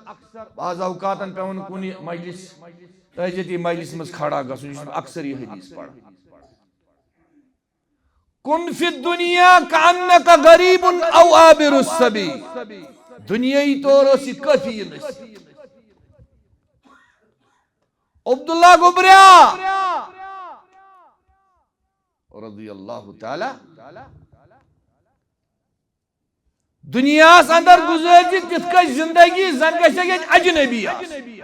بعض اوقاتن پٮ۪وان کُنہِ مجلس، تعزیتی مجلس منٛز کھڑا گژھُن، یہِ چھُس بہٕ اکثر یہِ حدیث پران۔ کن فی الدنیا کأنک غریب او عابر السبیل۔ دنیائی طور اوس یہِ کٲفی یہِ نصیحت۔ عبداللہ گوبریا رضی اللہ تعالی، دُنیاہس اندر گُزٲرۍ زِ تِتھ کٔنۍ زندگی زن گژھِ ییٚتہِ اجنبی آسٕنۍ۔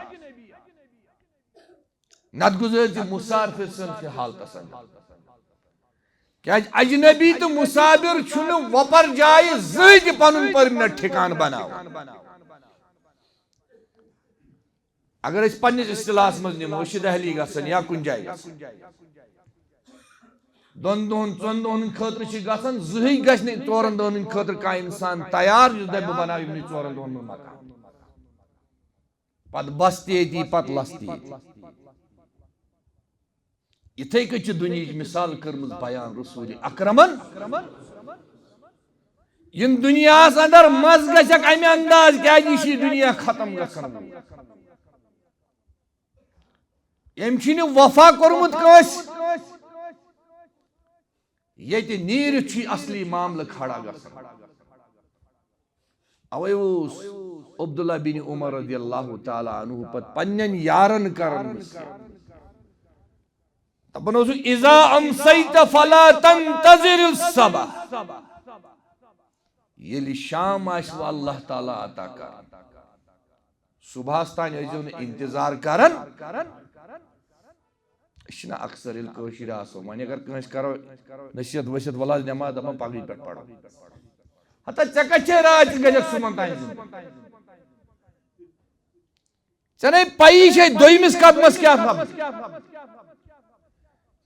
نتہٕ گُزٲرۍ زِ مسافر سٕنٛدِ حالتس اندر۔ کیازِ اجنبی تہٕ مسافر چھُنہٕ وۄپر جایہِ زٕہٕے تہِ پنُن پٔرمننٹ ٹھکانہٕ بناوان۔ اگر أسۍ پننِس اصطلاحس منٛز نِمو، أسۍ چھِ دہلی گژھان یا کُنہِ جایہِ گژھان، دۄن دۄہن، ژۄن دۄہن ہٕنٛدِ خٲطرٕ چھِ گژھان، زٕہٕے گژھِ نہٕ ژورن دۄہن ہٕنٛدِ خٲطرٕ کانٛہہ انسان تیار یُس دپہِ بہٕ بناوٕ یِمنٕے ژورن دۄہن منٛز مکان۔ پتہٕ بس تہِ ییٚتی، پتہٕ لس تہِ ییٚتی۔ یِتھے کٔنۍ چھِ دُنیہٕچ مثال کٔرمٕژ بیان رسول اکرمن۔ یِم دُنیاہَس اندر مَزٕ گژھٮ۪کھ اَمہِ انداز، کیازِ یہِ چھُ یہِ دُنیا ختم گژھن وول۔ أمۍ چھُنہٕ وفا کوٚرمُت کٲنٛسہِ۔ ییٚتہِ نیٖرِتھ چھُ یہِ اصلی معاملہٕ کھڑا گژھان۔ اوے اوس عبداللہ بن عمر رضی اللہ تعالیٰ عنہ پتہٕ پننٮ۪ن یارن کران نصیحت۔ دپان اوسُکھ، "اذا امسیت فلا تنتظر الصبح۔" ییٚلہِ شام آسہِ وۄنۍ اللہ تعالیٰ عطا کران، صبحس تام ٲسۍزیو نہٕ انتظار کران۔ أسۍ چھِنہ اکثر ییٚلہِ کٲشِرۍ آسو، وۄنۍ اگر کٲنٛسہِ کرو نصیحت ؤسیحت، وَلہٕ حظ نٮ۪ماز، دپان، "پگہٕے پٮ۪ٹھ پرو۔" ہتا ژےٚ کتہِ چھے راتھ گژھکھ صبحن تام زِندٕ؟ ژےٚ نے پَیی چھے دوٚیمِس قدمس کیٛاہ سپدِ۔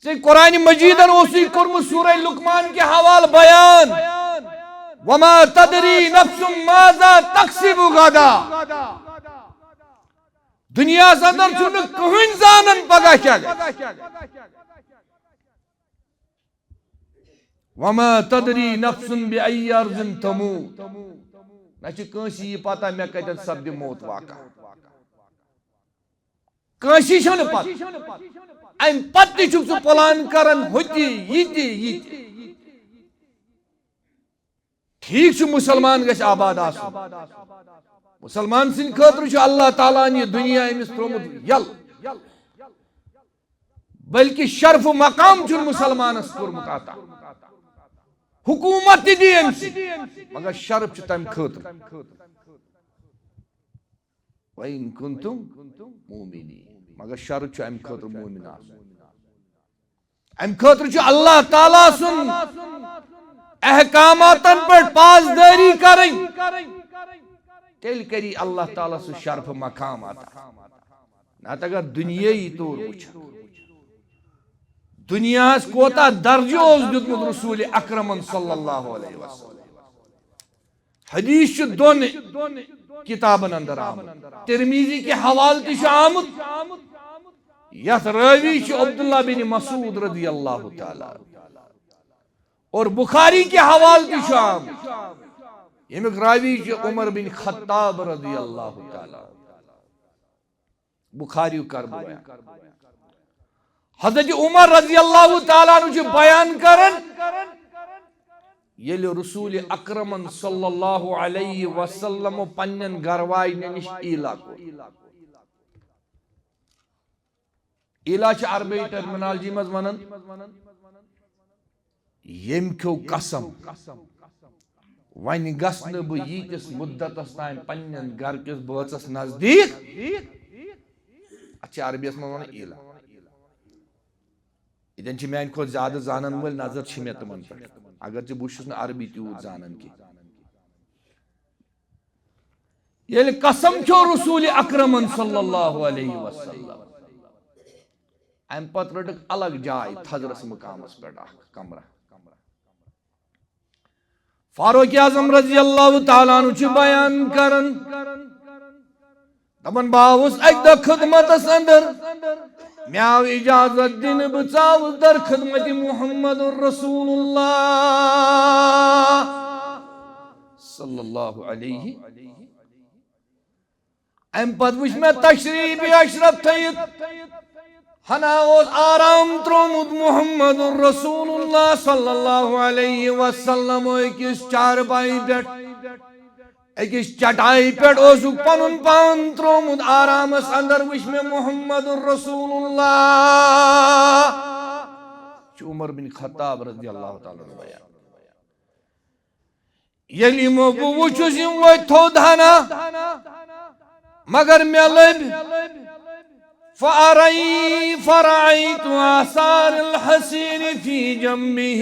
ژےٚ قرآن مجیدن اوسُے کوٚرمُت سورہ لقمان کہِ حوالہٕ بیان، "وما تدری نفس ماذا تکسب غدا۔" دُنیاہس اندر چھُنہٕ کٕہٕنۍ زانان پگاہ کیٛاہ گژھِ۔ "وما تدری نفس بأی ارض تموت۔" نہ چھِ کٲنٛسہِ یہِ پتہ مےٚ کتٮ۪ن سپدِ موت واقع۔ کٲنٛسی چھُنہٕ پتہ۔ امہِ پتہٕ تہِ چھُکھ ژٕ پلان کران، ہُہ تہِ، یہِ تہِ، یہِ تہِ۔ ٹھیک چھُ، مسلمان گژھِ آباد آسُن۔ مسلمان سٕنٛدِ خٲطرٕ چھُ اللہ تعالیٰ ہن یہِ دُنیا أمِس ترٛوومُت یَلہٕ۔ بلکہ شرف و مقام چھُن مسلمانس کوٚرمُت عطا۔ حکومت تہِ دی أمۍ سٕے، مگر شرف چھُ تمہِ خٲطرٕ۔ وَإِن كُنتُم مُّؤْمِنِينَ۔ مگر شرط چھُ امہِ خٲطرٕ مومن آسُن۔ امہِ خٲطرٕ چھُ اللہ تعالیٰ سُنٛد احکاماتن پٮ۪ٹھ پاسدٲری کرٕنۍ۔ تیٚلہِ کری اللہ تعالیٰ سُہ شرف مقام عطا۔ نتہٕ اگر دُنیٲیی طور وٕچھو، دُنیاہس کوتاہ درجہٕ اوس دیُتمُت رسول اکرمن صلی اللہ علیہ وسلم۔ حدیث چھُ دۄن کتابن اندر آمُت۔ ترمذی کہِ حوالہٕ تہِ چھُ آمُت، یتھ راوی چھُ عبداللہ بن مسعود رضی اللہ تعالیٰ عنہ۔ اور بخاری کہِ حوالہٕ تہِ چھُ آمُت، ییٚمیُک راوی چھُ عمر بن خطاب رضی اللہ تعالیٰ عنہ۔ بخاری کربو بیان۔ حضرت عمر رضی اللہ تعالیٰ عنہ چھُ بیان کران، ییٚلہِ رسول اکرمن صلی اللہ علیہ وسلم پننٮ۪ن گرواجنٮ۪ن نِش ایلا کوٚر۔ ایلا چھِ عربی ٹرمینالجی منٛز ونان ییٚمۍ کھیوٚو قسم، وۄنۍ گژھٕ نہٕ بہٕ ییٖتِس مُدتس تام پننٮ۪ن گرٕ کِس بٲژس نزدیٖک۔ اتھ چھِ عربیس منٛز ونان ایلا۔ ییٚتٮ۪ن چھِ میانہِ کھۄتہٕ زیادٕ زانن وٲلۍ نظر چھِ مےٚ تِمن پٮ۪ٹھ، اگرچہِ بہٕ چھُس نہٕ عربی تیوٗت زانان کینٛہہ۔ ییٚلہِ قسم کھیوٚو رسول اکرمن صلی اللہ علیہ وسلم، امہِ پتہٕ رٔٹٕکھ الگ جاے تھزرس مقامس پٮ۪ٹھ اکھ کمرہ۔ فاروق اعظم رضی اللہ تعالیٰ عنہ چھُ بیان کران، دپان، بہٕ آوُس اکہِ دۄہ خدمتس اندر، مےٚ آو اجازت دِنہٕ، بہٕ ژاوُس در خدمت محمد رسول اللہ صلی اللہ علیہ۔ امہِ پتہٕ وٕچھ مےٚ تشریف اشرف تھٲیِتھ، ہنا اوس آرام تروومُت محمد رسول اللہ صلی اللہ علیہ وسلم أکِس چارپایہِ پٮ۪ٹھ، أکِس چٹایہِ پٮ۪ٹھ اوسُکھ پنُن پان تروومُت آرامس اندر۔ وٕچھ مےٚ محمد رسول اللہ، چھُ عمر بن خطاب رضی اللہ تعالیٰ عنہ بیان۔ ییٚلہِ یِمو بہٕ وُچھُس، یِم وٲتۍ تھوٚد ہنا، مگر مےٚ لٔبۍ فأرأي فرأيت آثار الحصير في جنبه۔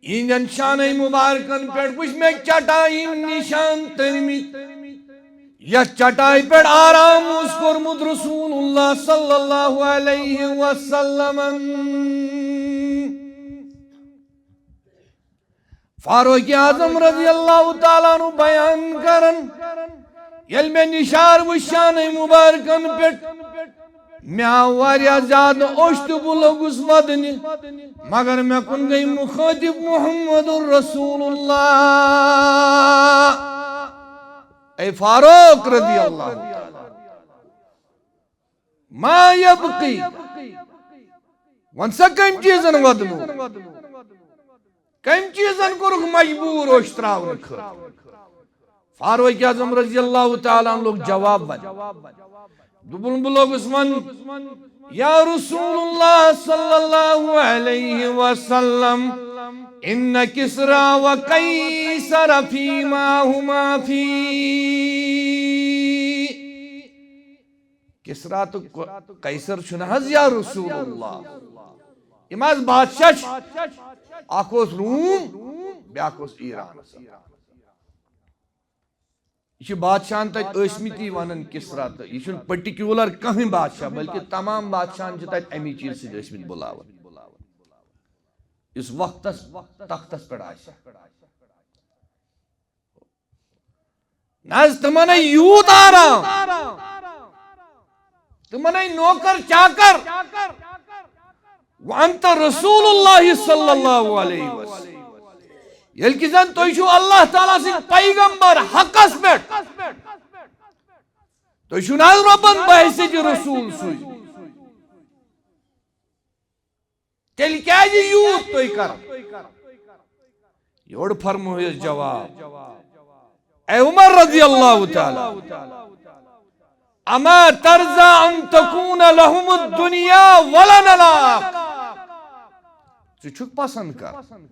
یِہنٛدٮ۪ن شانَے مُبارکَن پٮ۪ٹھ وٕچھ مےٚ چٹایہِ ہٕنٛدۍ نِشان تٔرمٕتۍ، یَتھ چٹایہِ پٮ۪ٹھ آرام اوس کوٚرمُت رسول اللہ صلی اللہ علیہ وسلمن۔ فاروق اعظم رضی اللہ تعالیٰ عنہ بیان کران، ییٚلہِ مےٚ نِشان وٕچھ شانَے مُبارکَن پٮ۪ٹھ، مےٚ آو واریاہ زیادٕ اوٚش تہٕ بہٕ لوٚگُس وَدنہِ، مگر مےٚ کُن گٔے مُخٲطِب محمد رسول اللہ۔ اے فاروق رضی اللہ تعالیٰ، ما یبقی، وَن سا کٔمۍ چیٖزن وَدنو؟ کٔمۍ چیٖزن کوٚرُکھ مجبوٗر اوٚش ترٛاونہٕ خٲطرٕ؟ فاروق اعظم رضی اللہ تعالیٰ عنہ لوٚگ جواب وَننہِ۔ دوٚپُن، بہٕ لوٚگُس وَننہِ، یا رسول اللہ صلی اللہ علیہ وسلم، ان کسریٰ و قیصر فیما ہما فی۔ کسریٰ تہٕ کو-، قیصر چھُنہٕ حظ یا رسول اللہ؟ یِم حظ بادشاہ چھِ، اکھ اوس روم، بیٛاکھ اوس ایران۔ یہِ چھِ بادشاہن تتہِ ٲسمٕتی ونان کسریٰ، تہٕ یہِ چھُنہٕ پٔٹیکیولر کٕہٕنۍ بادشاہ، بلکہِ تمام بادشاہن چھِ تتہِ امی چیٖزٕ سۭتۍ ٲسمٕتۍ بُلاوان، یُس وقتس تختس پٮ۪ٹھ آسہِ۔ نہ حظ، تِمن ہے یوٗت آرام، تِمن ہے نوکر چاکر۔ وانت رسول اللہ صلی اللہ علیہ وسلم، ییٚلہِ کہِ زن تُہۍ چھِو اللہ تعالیٰ سٕنٛدۍ پیغمبر حقس پٮ۪ٹھ، تُہۍ چھِو نہ حظ رۄبن بحیثیت رسول سوٗزمٕتۍ۔ تیٚلہِ کیٛازِ یوٗت تُہۍ کران؟ یورٕ فرمٲیِس جواب، اے عمر رضی اللہ تعالیٰ، اما ترضی ان تکون لهم الدنیا ولنا الآخرہ؟ ژٕ چھُکھ پسند کران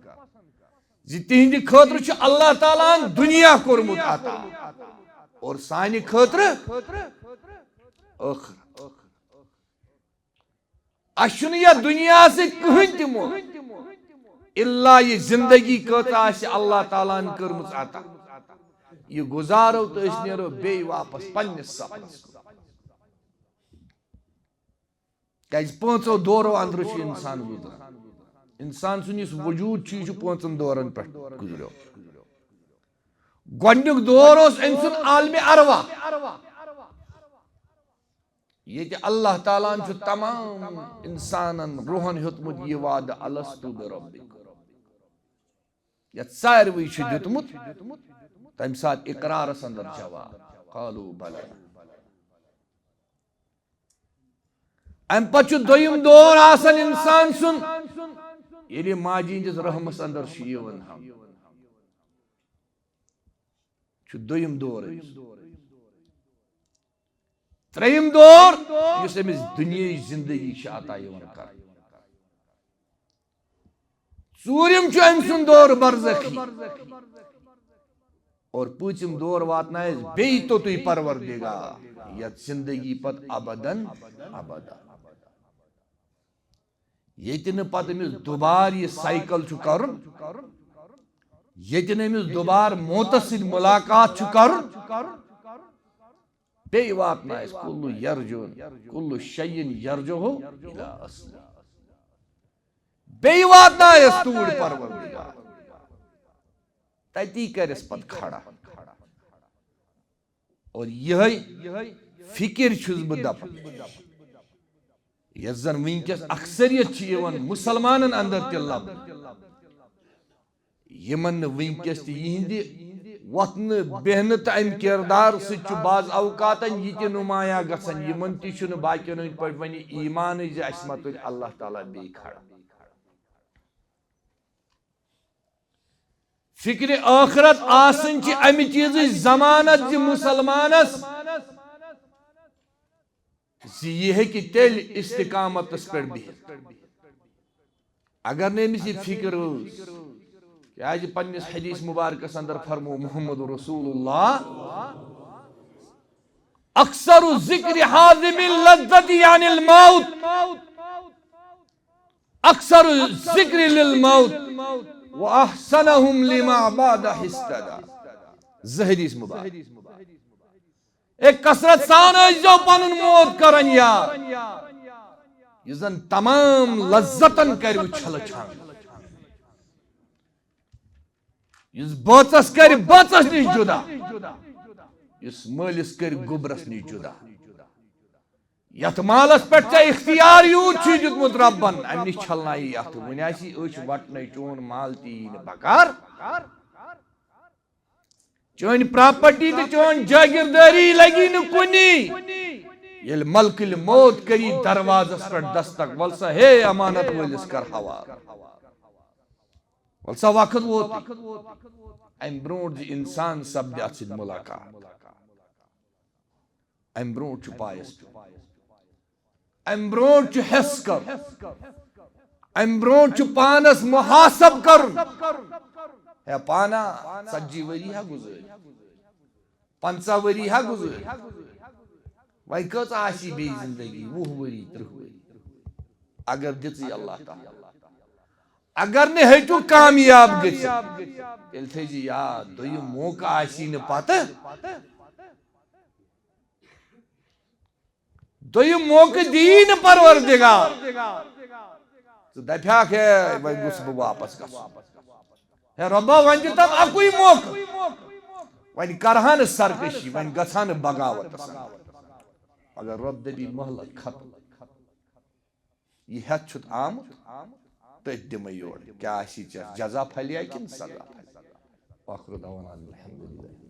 زِ تِہنٛدِ خٲطرٕ چھُ اللہ تعالیٰ ہن دُنیا کوٚرمُت عطا اور سانہِ خٲطرٕ ٲخرت؟ اَسہِ چھُنہٕ یَتھ دُنیاہَس سۭتۍ کٕہٕنۍ تہِ موہ، الا یہِ زندگی کۭژاہ آسہِ اللہ تعالیٰ ہن کٔرمٕژ عطا۔ یہِ گُزارو تہٕ أسۍ نیرو بیٚیہِ واپس پننِس سفرس کُن۔ کیازِ پانٛژو دورو اندرٕ چھُ انسان گُزران۔ انسان سُنٛد یُس وجوٗد چھُ، یہِ چھُ پانٛژن دورن پٮ۪ٹھ گُزریو۔ گۄڈٕنیُک دور اوس أمۍ سُنٛد عالمِ ارواح۔ ییٚتہِ اللہ تعالیٰ ہن چھُ تمام انسانن، روحن ہیوٚتمُت یہِ وعدٕ، الست بربکم، یتھ ساروٕے چھُ دیُتمُت، تمہِ ساتہٕ اقرارس اندر جواب، قالوا بلی۔ امہِ پتہٕ چھُ دوٚیِم دور آسان انسان سُنٛد، ییٚلہِ ماجہِ ہٕنٛدِس رحمس اندر چھُ یِوان ہم۔ چھُ دوٚیِم دور أمِس۔ ترٛیٚیِم دور، یُس أمِس دُنیاہٕچ زندگی چھِ عطا یِوان کرنہٕ۔ ژوٗرِم چھُ أمۍ سُنٛد دور برزخی۔ اور پوٗژِم دور واتنایس بیٚیہِ توٚتُے پروردگار، یتھ زندگی پتہٕ ابدن ابدا۔ ییٚتہِ نہٕ پتہٕ أمِس دُبارٕ یہِ سایکل چھُ کرُن، ییٚتہِ نہٕ أمِس دُبارٕ موتس سۭتۍ مُلاقات چھُ کرُن، بیٚیہِ واتنایس کُلُ یرجعُ، کُلُ شیء یرجعُ الی اصلہ۔ بیٚیہِ واتنایس توٗرۍ پروردگار۔ تتی کرٮ۪س پتہٕ کھڑا۔ اور یِہے فکر چھُس بہٕ دپان، یۄس زن وٕنکیٚس اکثریت چھِ یِوان مُسلمانن اندر تہِ لبنہٕ، یِمن نہٕ وٕنکیٚس تہِ یِہنٛدِ وۄتھنہٕ بیہنہٕ تہٕ امہِ کردار سۭتۍ چھُ بعض اوقاتن یہِ تہِ نمایاں گژھان، یِمن تہِ چھُنہٕ باقین ہٕنٛدۍ پٲٹھۍ وۄنۍ ایمانٕے زِ اسہِ ما تُلہِ اللہ تعالیٰ بیٚیہِ کھڑا۔ فکرِ ٲخرت آسٕنۍ چھِ امہِ چیٖزٕچ ضمانت زِ مُسلمانس زِ یہِ ہیٚکہِ تیٚلہِ استقامتس پٮ۪ٹھ بِہِتھ۔ اگر نہٕ أمِس یہِ فکر ٲس، کیازِ پننِس حدیث مبارکس اندر فرمو محمد رسول اللہ، اکثر ذکر حاضم اللذت یعنی الموت، اکثر ذکر للموت، واحسنهم لما بعده استدا۔ زہدیس مبارک۔ اے کثرت سان ٲسۍزیو پنُن موت کران یاد، یُس زن تمام لذتن کرِ وُچھلہٕ چھان، یُس بٲژس کرِ بٲژس نِش جدا، یُس مٲلِس کرِ گوٚبرس نِش جدا۔ یتھ مالس پٮ۪ٹھ ژےٚ اختیار یوٗت چھُے دیُتمُت رۄبن، امہِ نِش چھلنایہِ یتھ۔ وُنہِ آسی أچھ وٹنے، چون مال تہِ یی نہٕ بکار۔ چٲنۍ پراپرٹی تہٕ چٲنۍ جاگیردٲری لگی نہٕ کُنی۔ ییٚلہِ ملکٕلۍ موت کری دروازس پٮ۪ٹھ دستک، ول سا ہے امانت وٲلِس کر حوالہٕ، ول سا وقت ووت۔ امہِ برونٛٹھ زِ انسان سپدِ اتھ سۭتۍ ملاقات، امہِ برونٛٹھ چھُ پایس پیوٚن۔ امہِ برونٛٹھ چھُ حٮ۪س کرُن۔ امہِ برونٛٹھ چھُ پانس محاسب کرُن۔ ہے پانا، ژتجی ؤری ہا گُزٲرۍ، پنٛژاہ ؤری ہا گُزٲرۍ، وۄنۍ کٔژ آسی بیٚیہِ زندگی؟ وُہ ؤری، تٕرٛہ ؤری، اگر دِژٕے اللہ تعالیٰ۔ اگر نہٕ ہیٚکِو کامیاب گٔژھِتھ، تیٚلہِ تھٲیزِ یاد، دوٚیِم موقعہٕ آسی نہٕ پتہٕ۔ دوٚیِم موقعہٕ دِیی نہٕ پروردگار۔ ژٕ دپیاکھ، ہے وۄنۍ گوٚژھ بہٕ واپس گژھُن، ہے رۄبا وۄنۍ دِتم اکُے موقعہٕ، وۄنۍ کرہا نہٕ سرکشی، وۄنۍ گژھہا نہٕ بغاوتس اندر۔ مگر رۄب دپی مہلت ختم، یہِ ہٮ۪تھ چھُتھ آمُت، تٔتھۍ دِمے یورٕ، کیٛاہ آسی ژےٚ جزا پھلیا کِنہٕ سزا پھلیا؟ وآخر دعوانا الحمدللہ۔